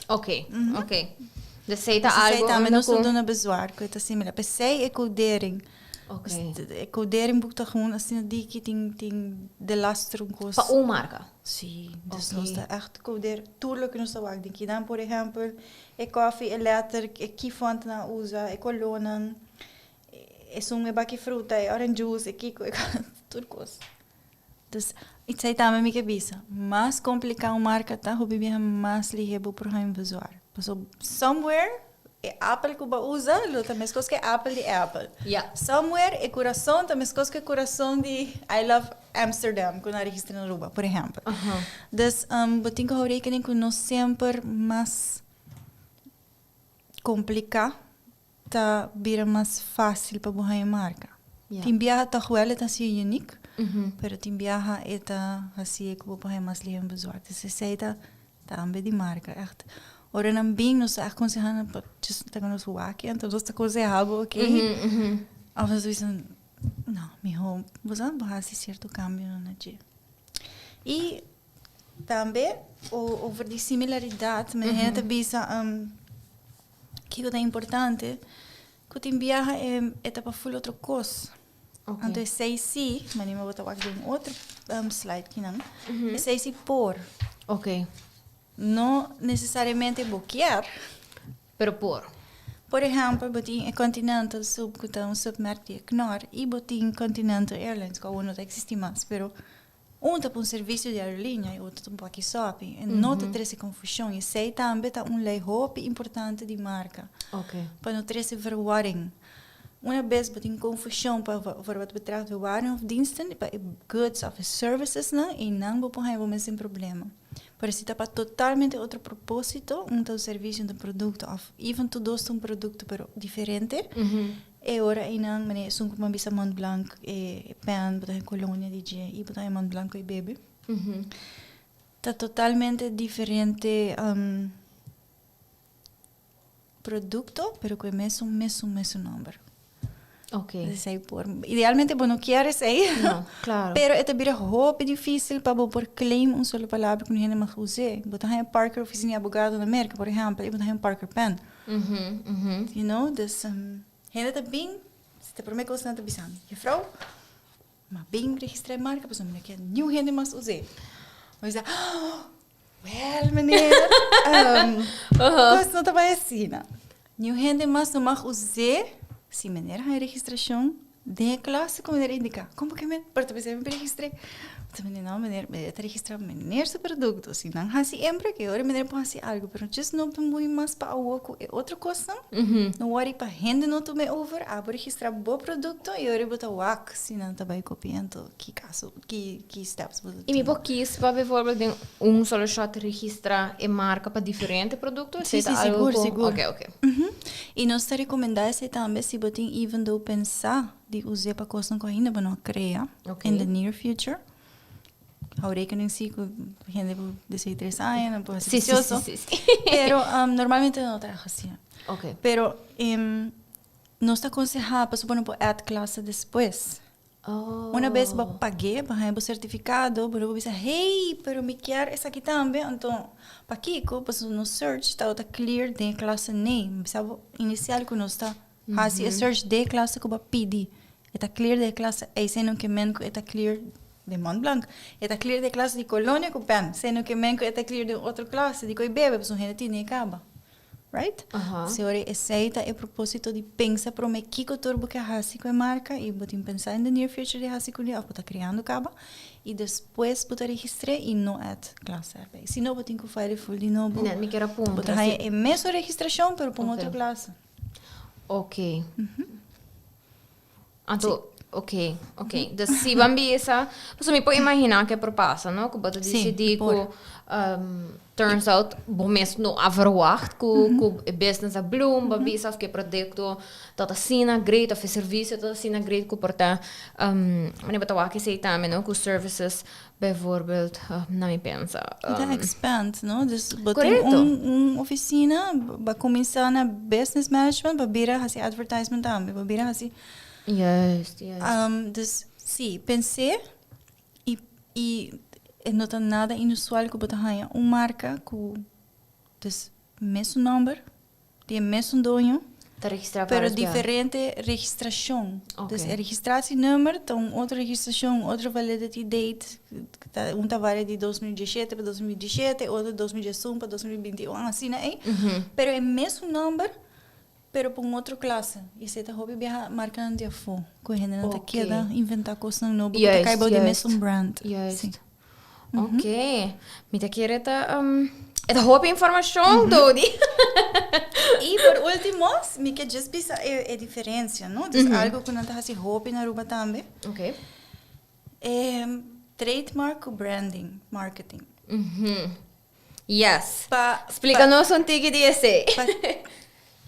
Ok, ok. Dus esey ta algo Esey tambe unda nos ta cu. duna bezwaar cu e ta similar. P'esey e codering. Ok. E codering boek ta gewoon asina diki tin tin delaster un cos. Pa un marca? Si, dus Ok. nos ta echt coder tur loke nos ta wak den kinan. Por ehempel, e koffie, e letter, e ki font nan a usa, e colornan, esun e baki fruta, e orange juice, e kiko, e tur cos. Dus, esei tambe mi ke bisa, mas kompliká un marka ta, hopi biaha mas lihé bo por haña un bezwaar. Pasobra somewhere e Apple ku bo a usa lo ta meskos ku e Apple di Apple. Ja. Somewhere e kurason ta meskos ku e kurason di I love Amsterdam ku nan a registrá na Aruba, por ehèmpel. Dus, bo tin ku hou rekening ku no semper mas kompliká Ta bira mas fácil pa bo haña marca. Ja. Tin biaha tòg wèl e ta hasié uniek, pero tin biaha e ta hasié ku bo por haña mas lihé un bezwaar. Dus esei ta tambe di marca, ègt. Ora nan bin nos ta ègt konsehá nan pa just ta nos wak anto nos ta konsehá bo oké. Òf nos ta bisa no, mihó bo sa bo hasi sierto kambionan na dje. I tambe over di similaridat, mi hende ta bisa. Kiko ta importante? Ku tin biaha e e ta pa ful otro kos. Ok. Anto esei si, manera mi bo ta wak den un otro slide kinan, esei si por. Ok. No nesesariamente bo kier. Pero por. Por ehèmpel, bo tin e Continental Sub ku ta un submerk di e Knorr i bo tin Continental Airlines ku awor no ta eksistí mas, pero Un ta pa un servisio di aerolínea i otro ta un paki sòpi. E no ta trese konfushon. Esei tambe ta un lei hopi importante di marka. Pa no trese verwarring. Una bes bo tin konfushon pa voor wat betreft de waren of diensten, pa e goods of e servicesnan, einan bo por haña bo mes den problema. Pero si ta pa totalmente otro propósito, un ta un servisio, un ta un produkto òf even tur dos ta un produkto pero diferente, E ora einan meneer esun ku bisa Mont Blanc e pen bo ta e kolonia di dje i bo ta e Mont Blanc ku e bebe. Ta totalmente diferente produkto pero ku e mesun mesun mesun nomber. Ok. Esei por idealmente bo no kier esei. No, klaro. Pero e ta bira hopi difisil pa bo por claim un solo palabra ku un hende mag us'é. Bo ta haña Parker ofisina di abogado na Merka por ehèmpel i bo ta haña un Parker pen. You know, dus hende ta bin, si ta prome kos nan ta bisa mi, juffrouw, ma bin registra e marka pasobra mi no kier niun hende mas us'é. Mi bisa, wel meneer, kos no ta bai asina. Niun hende mas no mag us'é si meneer haña registrashon Den e klase ku meneer indiká, kon por ke men por ta bisa mi registr'é? Ta meneer, no meneer, meneer ta registrá meneer su produkto. Si nan hasi empre, ke ora meneer por hasi algu, pero djis no ta muy mas pa awor ku e otro kosnan. No wòri pa hende no tum'é over, abo registrá bo produkto i ora bo ta wak si nan ta bai kopi'é, anto ki kaso, ki ki steps bo ta I mi tuma. por kis pa bijvoorbeeld den un solo shot registrá e marka pa diferente produkto? Sí, Esei ta sí, algu sigur, ku sigur. Oké, oké. I nos ta rekomendá esei tambe si bo tin even though pensá di us'é pa kosnan ku ainda bo no a krea in the near future. Hou rekening si ku hende por 13 aña nan por hasi vicioso. Pero normalmente no ta asina. Pero nos ta konsehá pasobra bo no por add klase despues. Oh. Una bes bo pag'é, bo haña bo sertifikado, bo lo por bisa, hey, pero mi kier esaki tambe, anto pakiko? Pasobra nos search tabata clear den e klase name. Bisa bo inisial ku nos ta hasi e search den e klase ku bo a pidi. E ta clear den e klase ei, esei no ke men ku e ta clear den Mont Blanc. E ta clear den e klase di Colonia ku pen, esei no ke men ku e ta clear den otro klase di ku e bebe, pasobra un hende tini e kaba. Right? Si ora esei ta e proposito di pensa prome kiko tur bo ke hasi ku e marka i bo tin pensa in the near future di hasi kuné òf bo ta kreando kaba i despues bo ta registr'é i no add klase erbij. Si no bo tin ku file ful di nobo. Net mi kier a puntra Bo ta haña e mesun registrashon pero pa un otro klase. Oké. Anto, ok, ok. Dus si ban bisa, pasobra mi por imaginá ke por pasa, no? Ku bo ta disidí ku turns out bo mes no a verwacht ku ku e business a bloom, bo a bisa òf ku e produkto ta asina great òf e servisio ta asina great ku por ta, manera bo ta wak esei tambe, no? Ku services bijvoorbeeld, na mi pensa. E ta expand, no? Dus bo tin un un oficina, bo a cuminsa na business management, bo bira haci advertisement tambe, bo bira haci. Juist, juist. Dus si, pens'é y y e no ta nada inusual cu bo ta haña un marca cu dus mesun nomber, Di e mesun doño, Ta registrá pero vários biaha. diferente registrashon. Ok. Dus e registratienummer ta un otro registrashon, un otro validity date. Ta un ta varia di 2017 pa 2017, otro 2011 pa 2021, asina ei. Pero e mesun nòmber, pero pa un otro klase. I esei ta hopi biaha markanan di afó, ku e hendenan ta Ok. keda inventá kosnan nobo ku ta Juist, kai bou di e juist. mesun brand. Juist. Sí. Ok, mi ta kere ta e ta hopi informashon Dody. I por ultimo, mi ke djis bisa e e diferensia, no? Dus algo ku nan ta hasi hopi na Aruba tambe. Ok. E trademark ku branding, marketing. Yes. Pa Splika nos un tiki di esei. Pa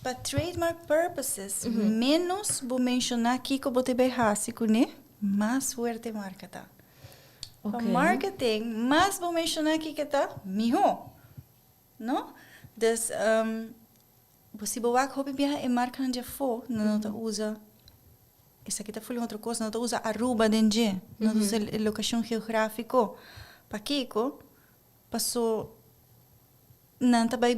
pa trademark purposes, ménos bo menshoná kiko bo ta bai hasi kuné, mas fuerte e marka ta. Pa marketing, mas bo menciona kiko ta, miho. No? Dus, bo si bo wak hopi biaha e markanan dje afo, nan no ta usa, esaki ta fuli un otro kos, nan no ta usa Aruba den dje, nan ta usa e lokashon geografiko. Pakiko? Paso nan ta bai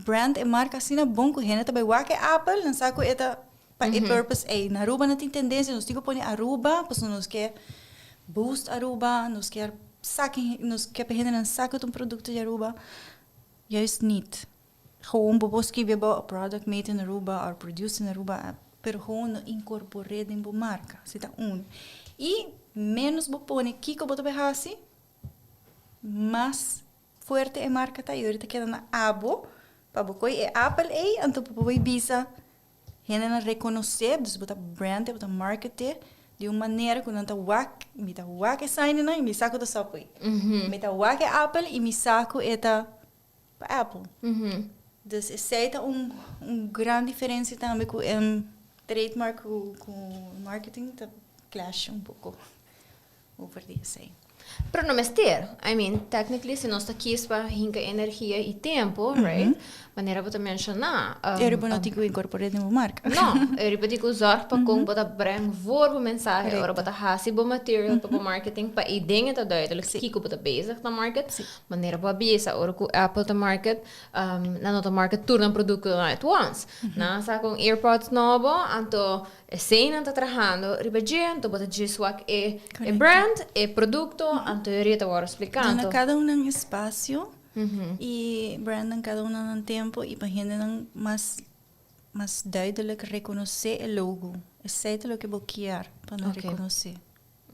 brand e marka asina bon ku hende ta bai wak e Apple, nan sa ku e ta pa e purpose ei. Na Aruba nan tin tendensia, nos tin ku pone Aruba pasobra nos ke boost Aruba, nos kier sa ken, nos ke pa hendenan sa ku ta un produkto di Aruba. Juist niet. Gewoon bo por skibi about a product made in Aruba or produced in Aruba, pero gewoon no inkorpor'é den bo marka. Si ta un. I ménos bo pone kiko bo ta bai hasi, mas fuerte e marka ta i ora ta keda na abo pa bo koe e apel ei anto pa bo bai bisa hendenan rekonosé dus bo ta brand e bo ta market e di un manera ku nan ta wak mi ta wak e sainenan i mi sa ku ta Subway mi ta wak e apel i mi sa ku e ta pa Apple dus esei ta un un gran diferensia tambe ku e trademark ku ku marketing ta clash un poko. Over di esei. Pero no mester. I mean, technically si nos ta kies pa hinka energia i tempo, right? Manera bo ta menshoná. Eri bo no tin ku inkorpor'é den bo marka. No, eri bo tin ku zòrg pa kon bo ta breng voor bo mensahe ora bo ta hasi bo material pa bo marketing pa e dingen ta duidelijk kiko bo ta bezig ta market. Manera bo a bisa ora ku Apple ta market, nan no ta market tur nan produktonan at once. Nan a saka un AirPods nobo, anto Eseinan ta trahando riba dje, anto bo ta djis wak e e brand, e produkto, anto e ria ta wòrdu spliká. Duna kada un nan espasio i brand nan kada un nan tempu i pa hendenan mas mas duidelijk rekonosé e logo. Esei ta loke bo kier pa nan rekonosé.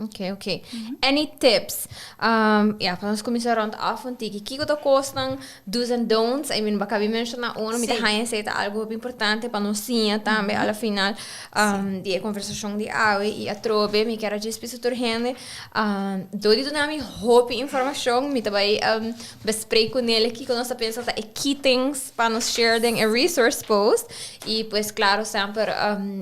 Ok, ok. Any tips? Ya, pa nos kuminsá rònt af un tiki. Kiko ta kosnan do's and don'ts? I mean, bo a kabi menshoná uno, mi ta haña esei ta algu hopi importante pa nos siña tambe a la final di e konversashon di awe. I atrobe mi kier a djis bisa tur hende, dor di duna mi hopi informashon, mi ta bai bespreek ku Nele kiko nos ta pensa ta e key things pa nos share den e resource post. I pues klaro semper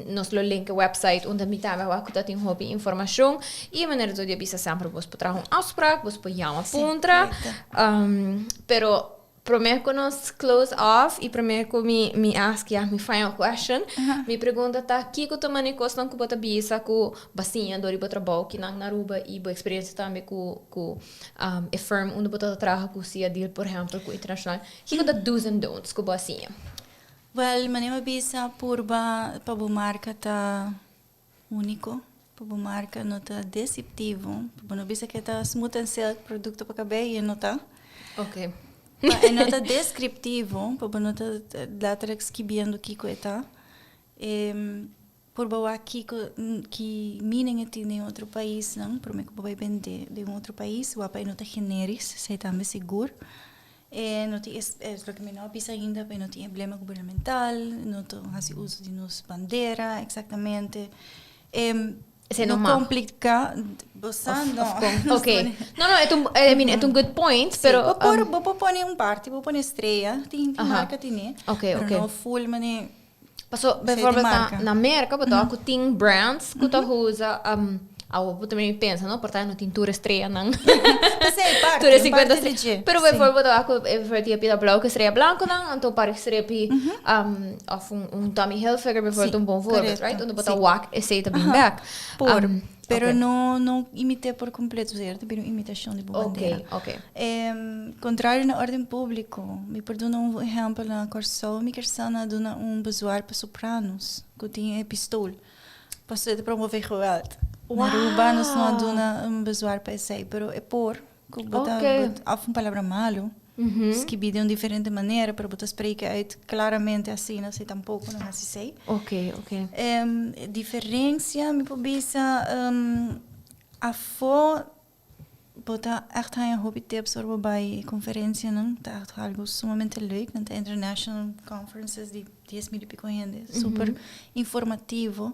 nos lo link e website unda mi tambe wak ku ta tin hopi informashon. I manera tur di a bisa semper bos por traha un afsprak, bos por yama puntra. Pero. Promé ku nos close off i promé ku mi mi ask ya mi final question, mi pregunta ta kiko ta mane kosnan ku bo ta bisa ku bo a siña dor di bo trabou kinan na Aruba i bo eksperensia tambe ku ku e firm unda bo ta traha ku sia deal por ehèmpel ku internashonal, kiko ta do's and don'ts ku bo a siña? Wèl, manera mi a bisa purba pa bo marka ta Úniko, pa bo marka no ta desiptivo, pa bo no bisa ku e ta smooth and silk produkto pa kabei i e no ta. Ok. Pa e no ta deskriptivo, pa bo no ta letterlijk skibiendo kiko e ta. E por bo wak kiko ki meaning e tin den otro paisnan, promé ku bo bai bendé den un otro pais, wak pa e no ta generisch, esei tambe sigur. E no tin es loke mi no a bisa ainda, e no tin emblema gubernamental, no ta hasi uso di nos bandera exactamente. E Esei no no mag. complica, bo sa Of no. of con? Ok. No, no, e ta un, I mean, e ta un good point, Sí, pero bo por, bo por pone un parti, bo pone strea, tin tin Aha. marca tine, Ok, pero ok. no full mane Paso, Esei di bijvoorbeeld na, marca. na Merca, bo ta cu tin brands cu ta usa, awo bo ta mira pensa, no, por ta no tin tur estreanan. P'esei, parti, Tur e un 50 parti di dje, Pero sí. bijvoorbeeld bo ta cu bijvoorbeeld die pida blauw cu estrella blanconan, anto par strepi, of un Tommy Hilfiger bijvoorbeeld Sí, un bon voorbeeld, correcto, right? Unda bo ta sí. wak esei ta bin bek. Por, pero Ok. no, no imité por completo, osea, ta bira un imitacion di bo Ok, bandera. ok. Contrario na orden publico, mi por duna un ehempel na Corsou, mi kier sa na duna un bezwaar pa Sopranos, cu tin e pistool, pasobra e ta promove geweld. Na Aruba nos no a duna un bezwaar pa esey, pero e por, cu bo ta, of un palabra malo, skibi den un diferente manera, pero bo ta spreken uit claramente asina, si tampoco no haci esey. Ok, ok. Diferencia, mi por bisa, afo Bo ta echt haña hopi tips ora bo bai e conferencianan. Ta echt algo sumamente leuk. Nan ta international conferences di 10,000 y pico hende. Super informativo.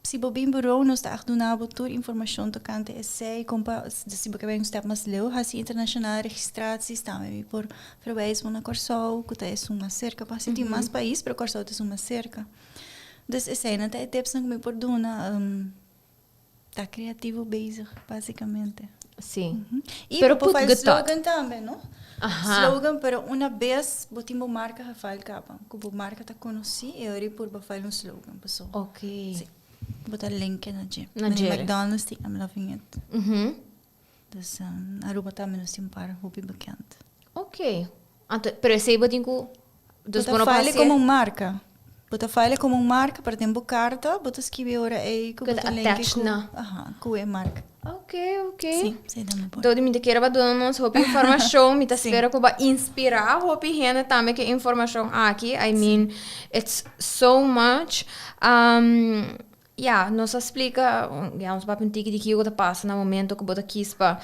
Si bo bin bureau nos ta echt duna bo tur informacion tocante esey. Con pa, si bo ke bai un step mas leu, haci internacional registraties tambe. Mi por verwijs bo na Corsou, cu ta esun mas cerca. Pa haci tin mas pais, pero Corsou ta esun mas cerca. Dus eseynan ta e tipsnan cu mi por duna. Ta creativo bezig, basicamente. Sí. Y Pero bo por put file good thought. slogan tambe, no? Aha. Slogan, pero una bes bo tin bo marca gefile caba, cu bo marca ta conoci, e ora por bo file un slogan, paso. Ok. Sí. Bo ta linken na dje. Na Mane dje. McDonald's tin I'm loving it. Dus Aruba tambe nos tin un par hopi bekend. Ok. Anto, pero esei bo tin ku, dus Bo bo ta no por file hasié. komo un marka. Bo ta file komo un marka, pero den bo karta bo ta skibi ora ei ku Ku bo ta ta linke attach ku, na. aha, ku e marka. Ok, ok. Sí, esei ta mi por. Dodi, mi ta kere bo duna nos hopi informashon. Mi ta Sí. spera ku bo a inspirá hopi hende tambe ku e informashon aki. I mean, it's so much. Ya, nos a splika, ya nos papia un tiki di kiko ta pasa na momento ku bo ta kis pa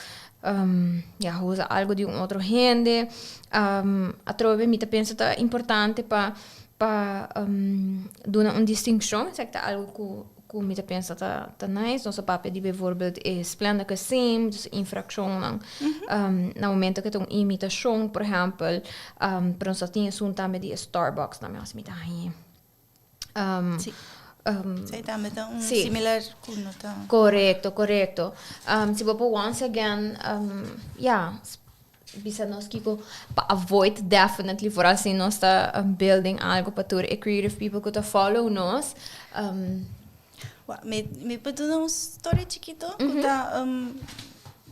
ya usa algu di un otro hende. Atrobe mi ta pensa ta importante pa pa duna un distinshon, esaki ta algu ku ku mi ta pensa ta ta nice. Nos a papia di bijvoorbeeld e Splendor Kassim, dus infrakshonnan na momento ku ta un imitashon, por ehèmpel, pero nos a tin esun tambe di e Starbucks tambe, mi ta hañ'e. Sí. Sí, tambe ta un similar ku no ta. Korekto, korekto. Si bo por once again, ya, bisa nos kiko pa avoid definitely vooral si nos ta building algo pa tur e creative people ku ta follow nos. Mi, mi por duna un story chikito ku ta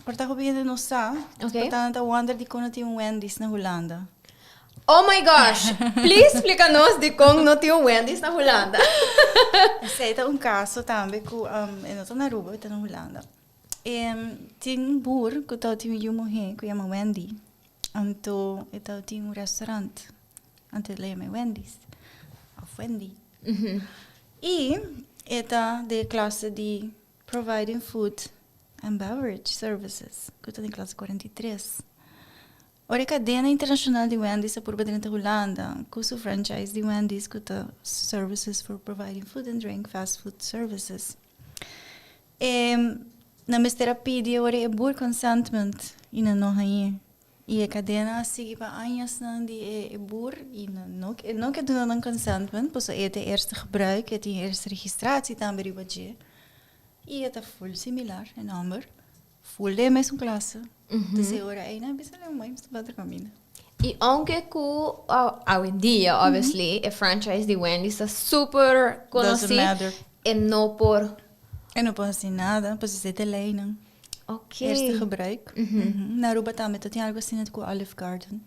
por ta hopi hende no sa. Okay. Por ta nan ta wonder dikon no tin un Wendy's na Hulanda. Oh my gosh! Please splika nos dikon no tin un Wendy's na Hulanda. Esei ta un kaso tambe ku e no ta na Aruba, e ta na Hulanda. Tin un bur ku tabatin un yu muhé ku yama Wendy. Anto e tabatin un restaurant. Anto e la yama Wendy's òf Wendy. I e ta den e klase di providing food and beverage services ku ta den klase 43. Ora e kadena internashonal di Wendy's a purba drenta Hulanda ku su franchise di Wendy's ku ta Services for Providing Food and Drink Fast Food Services. E nan mester a pidi ora e bur consentment i nan no hañ'é. I e kadena a sigui pa añasnan di e bur i nan no e no ke duna nan consentment pasobra e ta e eerste gebruik, e tin e eerste registratie tambe riba dje i e ta ful similar e nòmber. Full den mesun klase. Dus e ora ei nan a bisa nan, mi ta otro kaminda. I aunke ku awendia obviously e franchise di Wendy's ta super konosí, e no por. E no por hasi nada, pasobra esei ta e leinan. Ok. Eerste gebruik. Na Aruba tambe ta tin algu asina ku Olive Garden.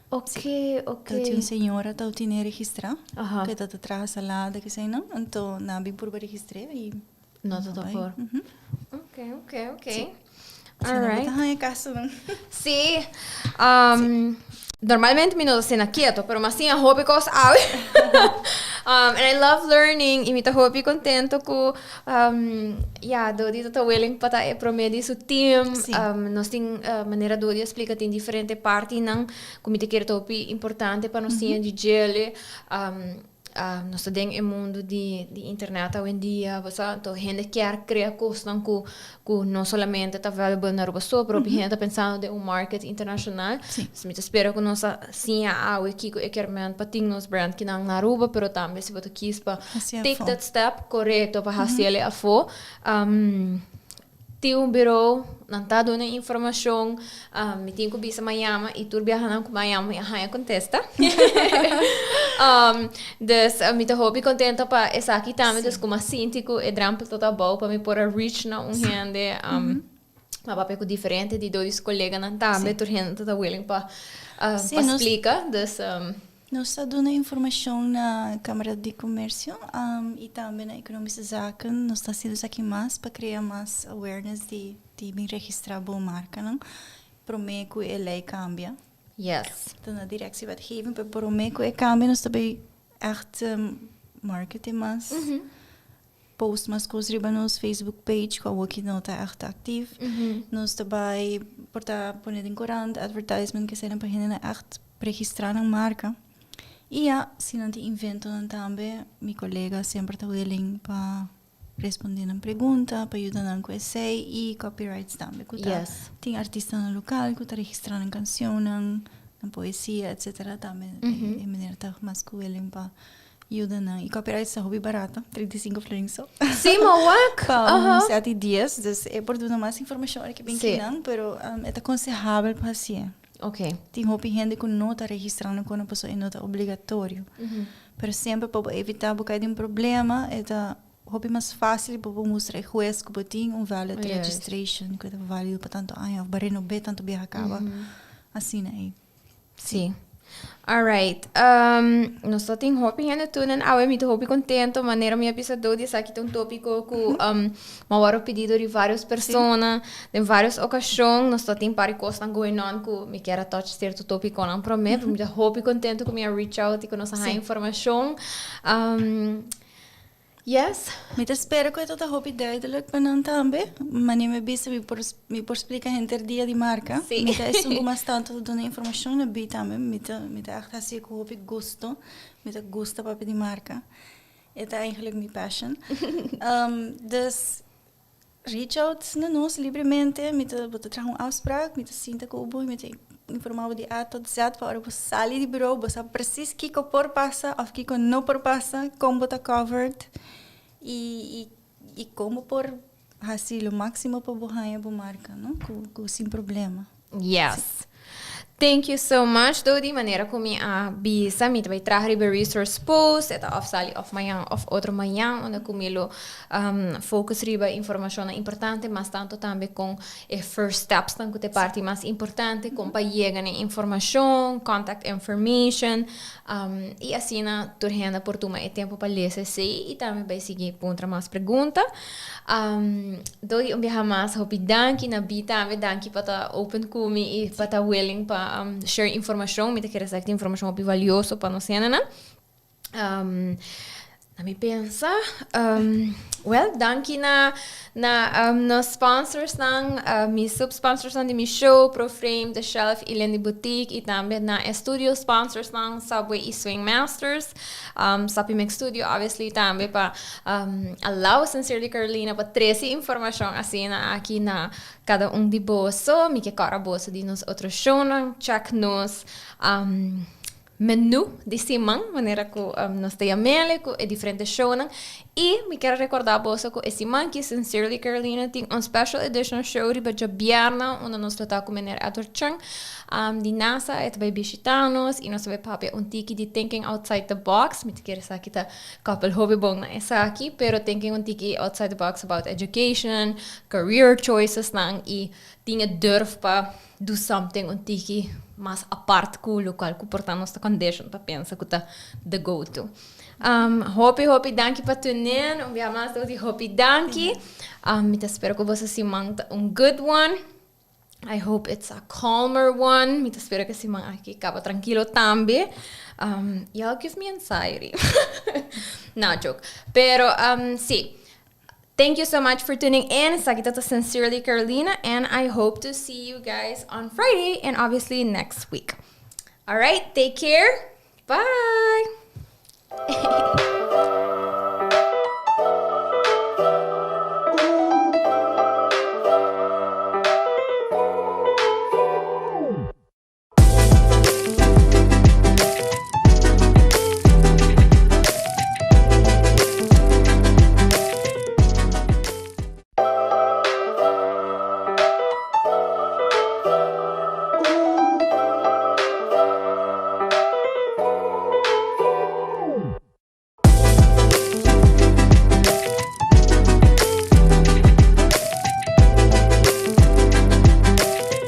Ok, ok. Ta tin un señora ta tin registrá, ku ta traha salada keseinan, anto nan a bin purba registr'é i. No ta ta por. Ok, ok, ok. Sí. All right. Ta haña kaso nan. Sí. Um, normalmente mi no ta sena quieto, pero m'a siña hopi kos awe. And I love learning y mi ta hopi contento ku um, ya, Dodi ta ta willing pa ta e prome di su team. Sí. Nos tin, manera Dodi a splika, tin diferente partinan ku mi ta kere ta hopi importante pa nos siña di djele. Nos ta den e mundu di internet awendia, bo sa, anto hende kier krea kosnan ku ku no solamente ta valuable na Aruba so, pero hopi hende ta pensando den un market internashonal. Dus mi ta spera ku nos a siña awe kiko e kier men pa tin nos brand kinan na Aruba, pero tambe si bo ta kis pa take that step, korekto, pa hasi el afó. Tin un bureau, nan ta duna informacion, mi tin cu bisa mi a yama y tur biahanan cu mi a yama mi a haya contesta. Dus mi ta hopi contento pa esaki tambe, dus cu mi a sinti cu e drempel ta abou pa mi por a reach na un hende. Mi a papia cu diferente di dor di su coleganan tambe, tur hende ta willing pa splica, dus. Nos ta duna informashon na Kamara di Komersio i tambe na Ekonomische Zaken. Nos ta hasiendo esaki mas pa krea mas awareness di di bin registrá bo markanan promé ku e lei kambia. Yes. Ta na Directiewetgeving, pero promé ku e kambia nos ta bai ègt marketing mas. Post mas kos riba nos Facebook page ku awoki no ta ègt aktif. Nos ta bai por ta pone den korant, advertisement ke eseinan pa hendenan ègt registrá nan marka. I ya, si nan tin inventonan tambe, mi kolega semper ta willing pa respondé nan pregunta, pa yuda nan ku esei i copyrights tambe ku ta tin artistanan lokal ku ta registrá nan kanshonnan, nan poesia etcetera tambe e meneer ta mas ku willing pa Yuda nan. Y copyright ta hopi barato, 35 florin so. Sí, ma wak. Pa un set di 10, dus e por duna mas informacion ora ke bin kinan, pero e ta consehabel pa hacié. Ok. Tin hopi hende ku no ta registra nan kono pasobra e no ta obligatorio. Pero semper pa bo evita bo kai den problema, e ta hopi mas facil pa bo mustra e hues ku bo tin un valid registration, ku e ta valido pa tanto aña of bo a renob'é tanto biaha kaba. Asina ei. Sí. Alright. Nos ta tin hopi hende tunen awe. Mi ta hopi contento. Manera mi a bisa Dody, esaki ta un tópico ku mi a wòrdu pidi dor di varios persona den varios ocasion. Nos ta tin par di kosnan going on ku mi kier a touch sierto tópiconan promé. Pero mi ta hopi contento ku mi a reach out i ku nos a haña informashon. Yes. Mi ta spera ku e ta ta hopi duidelijk pa nan tambe. Manera mi a bisa mi por mi por splika henter dia di marka. Sí. Mi ta esun ku mas tantu ta duna informashon na bi tambe. Mi ta mi ta ègt hasié ku hopi gusto. Mi ta gusta papia di marka. E ta eigenlijk mi passion. Dus Reach out na nos libremente, mi ta bo ta traha un afspraak, mi ta sinta ku bo, mi ta informá bo di A tot Z pa ora bo sali di bureau bo sa presis kiko por pasa òf kiko no por pasa, kon bo ta covered i i i kon bo por hasi lo máksimo pa bo haña bo marka no ku ku sin problema. Yes. Thank you so much Dody, manera ku mi a bisa mi ta bai traha riba e resource post, e ta òf sali òf mañan òf otro mañan unda ku mi lo focus riba informashonnan importante mas tanto tambe kon e first stepsnan ku ta e parti mas importante kon pa yega na e informashon, contact information i asina tur hende por tuma e tempu pa lesa esei i tambe bai sigui puntra mas pregunta. Dody un biaha mas hopi danki na bi tambe danki pa ta open ku mi i pa ta willing pa share informashon mi ta kere sa ki ta informashon hopi valioso pa nos hendenan. Na mi pensa well danki na na nos sponsorsnan mi sub sponsorsnan di mi show Proframe, The Shelf i Lendy Boutique i tambe na e studio sponsorsnan Subway i Swing Masters. Sappy Mix Studio obviously tambe pa allow Sincerely Carolina pa trece informacion asina aki na cada un di boso. Mi ke kòrda boso di nos otro shownan. Check nos. menu di siman, manera ku nos ta yam'é, ku e diferente shownan. I mi ke rekordá boso ku e siman aki Sincerely Carolina tin un special edition show riba djabièrnè, unda nos lo ta ku meneer Edward Chung di NASA, e ta bai bishitá nos i nos ta bai papia un tiki di thinking outside the box. Mi ta kere esaki ta koppel hopi bon na esaki, pero thinking un tiki outside the box about education, career choices nan i tin e durf pa do something un tiki mas apart ku lokual ku por ta nos ta condition pa pensa ku ta the go to. Hopi hopi danki pa tune in. Un bia mas di hopi danki. Mi ta spera ku boso siman ta un good one. I hope it's a calmer one. Mi ta spera ku siman aki kaba trankilo tambe. Y'all give me anxiety. No joke. Pero sí. Thank you so much for tuning in. Esaki ta Sincerely Carolina, and I hope to see you guys on Friday and obviously next week. All right, take care. Bye.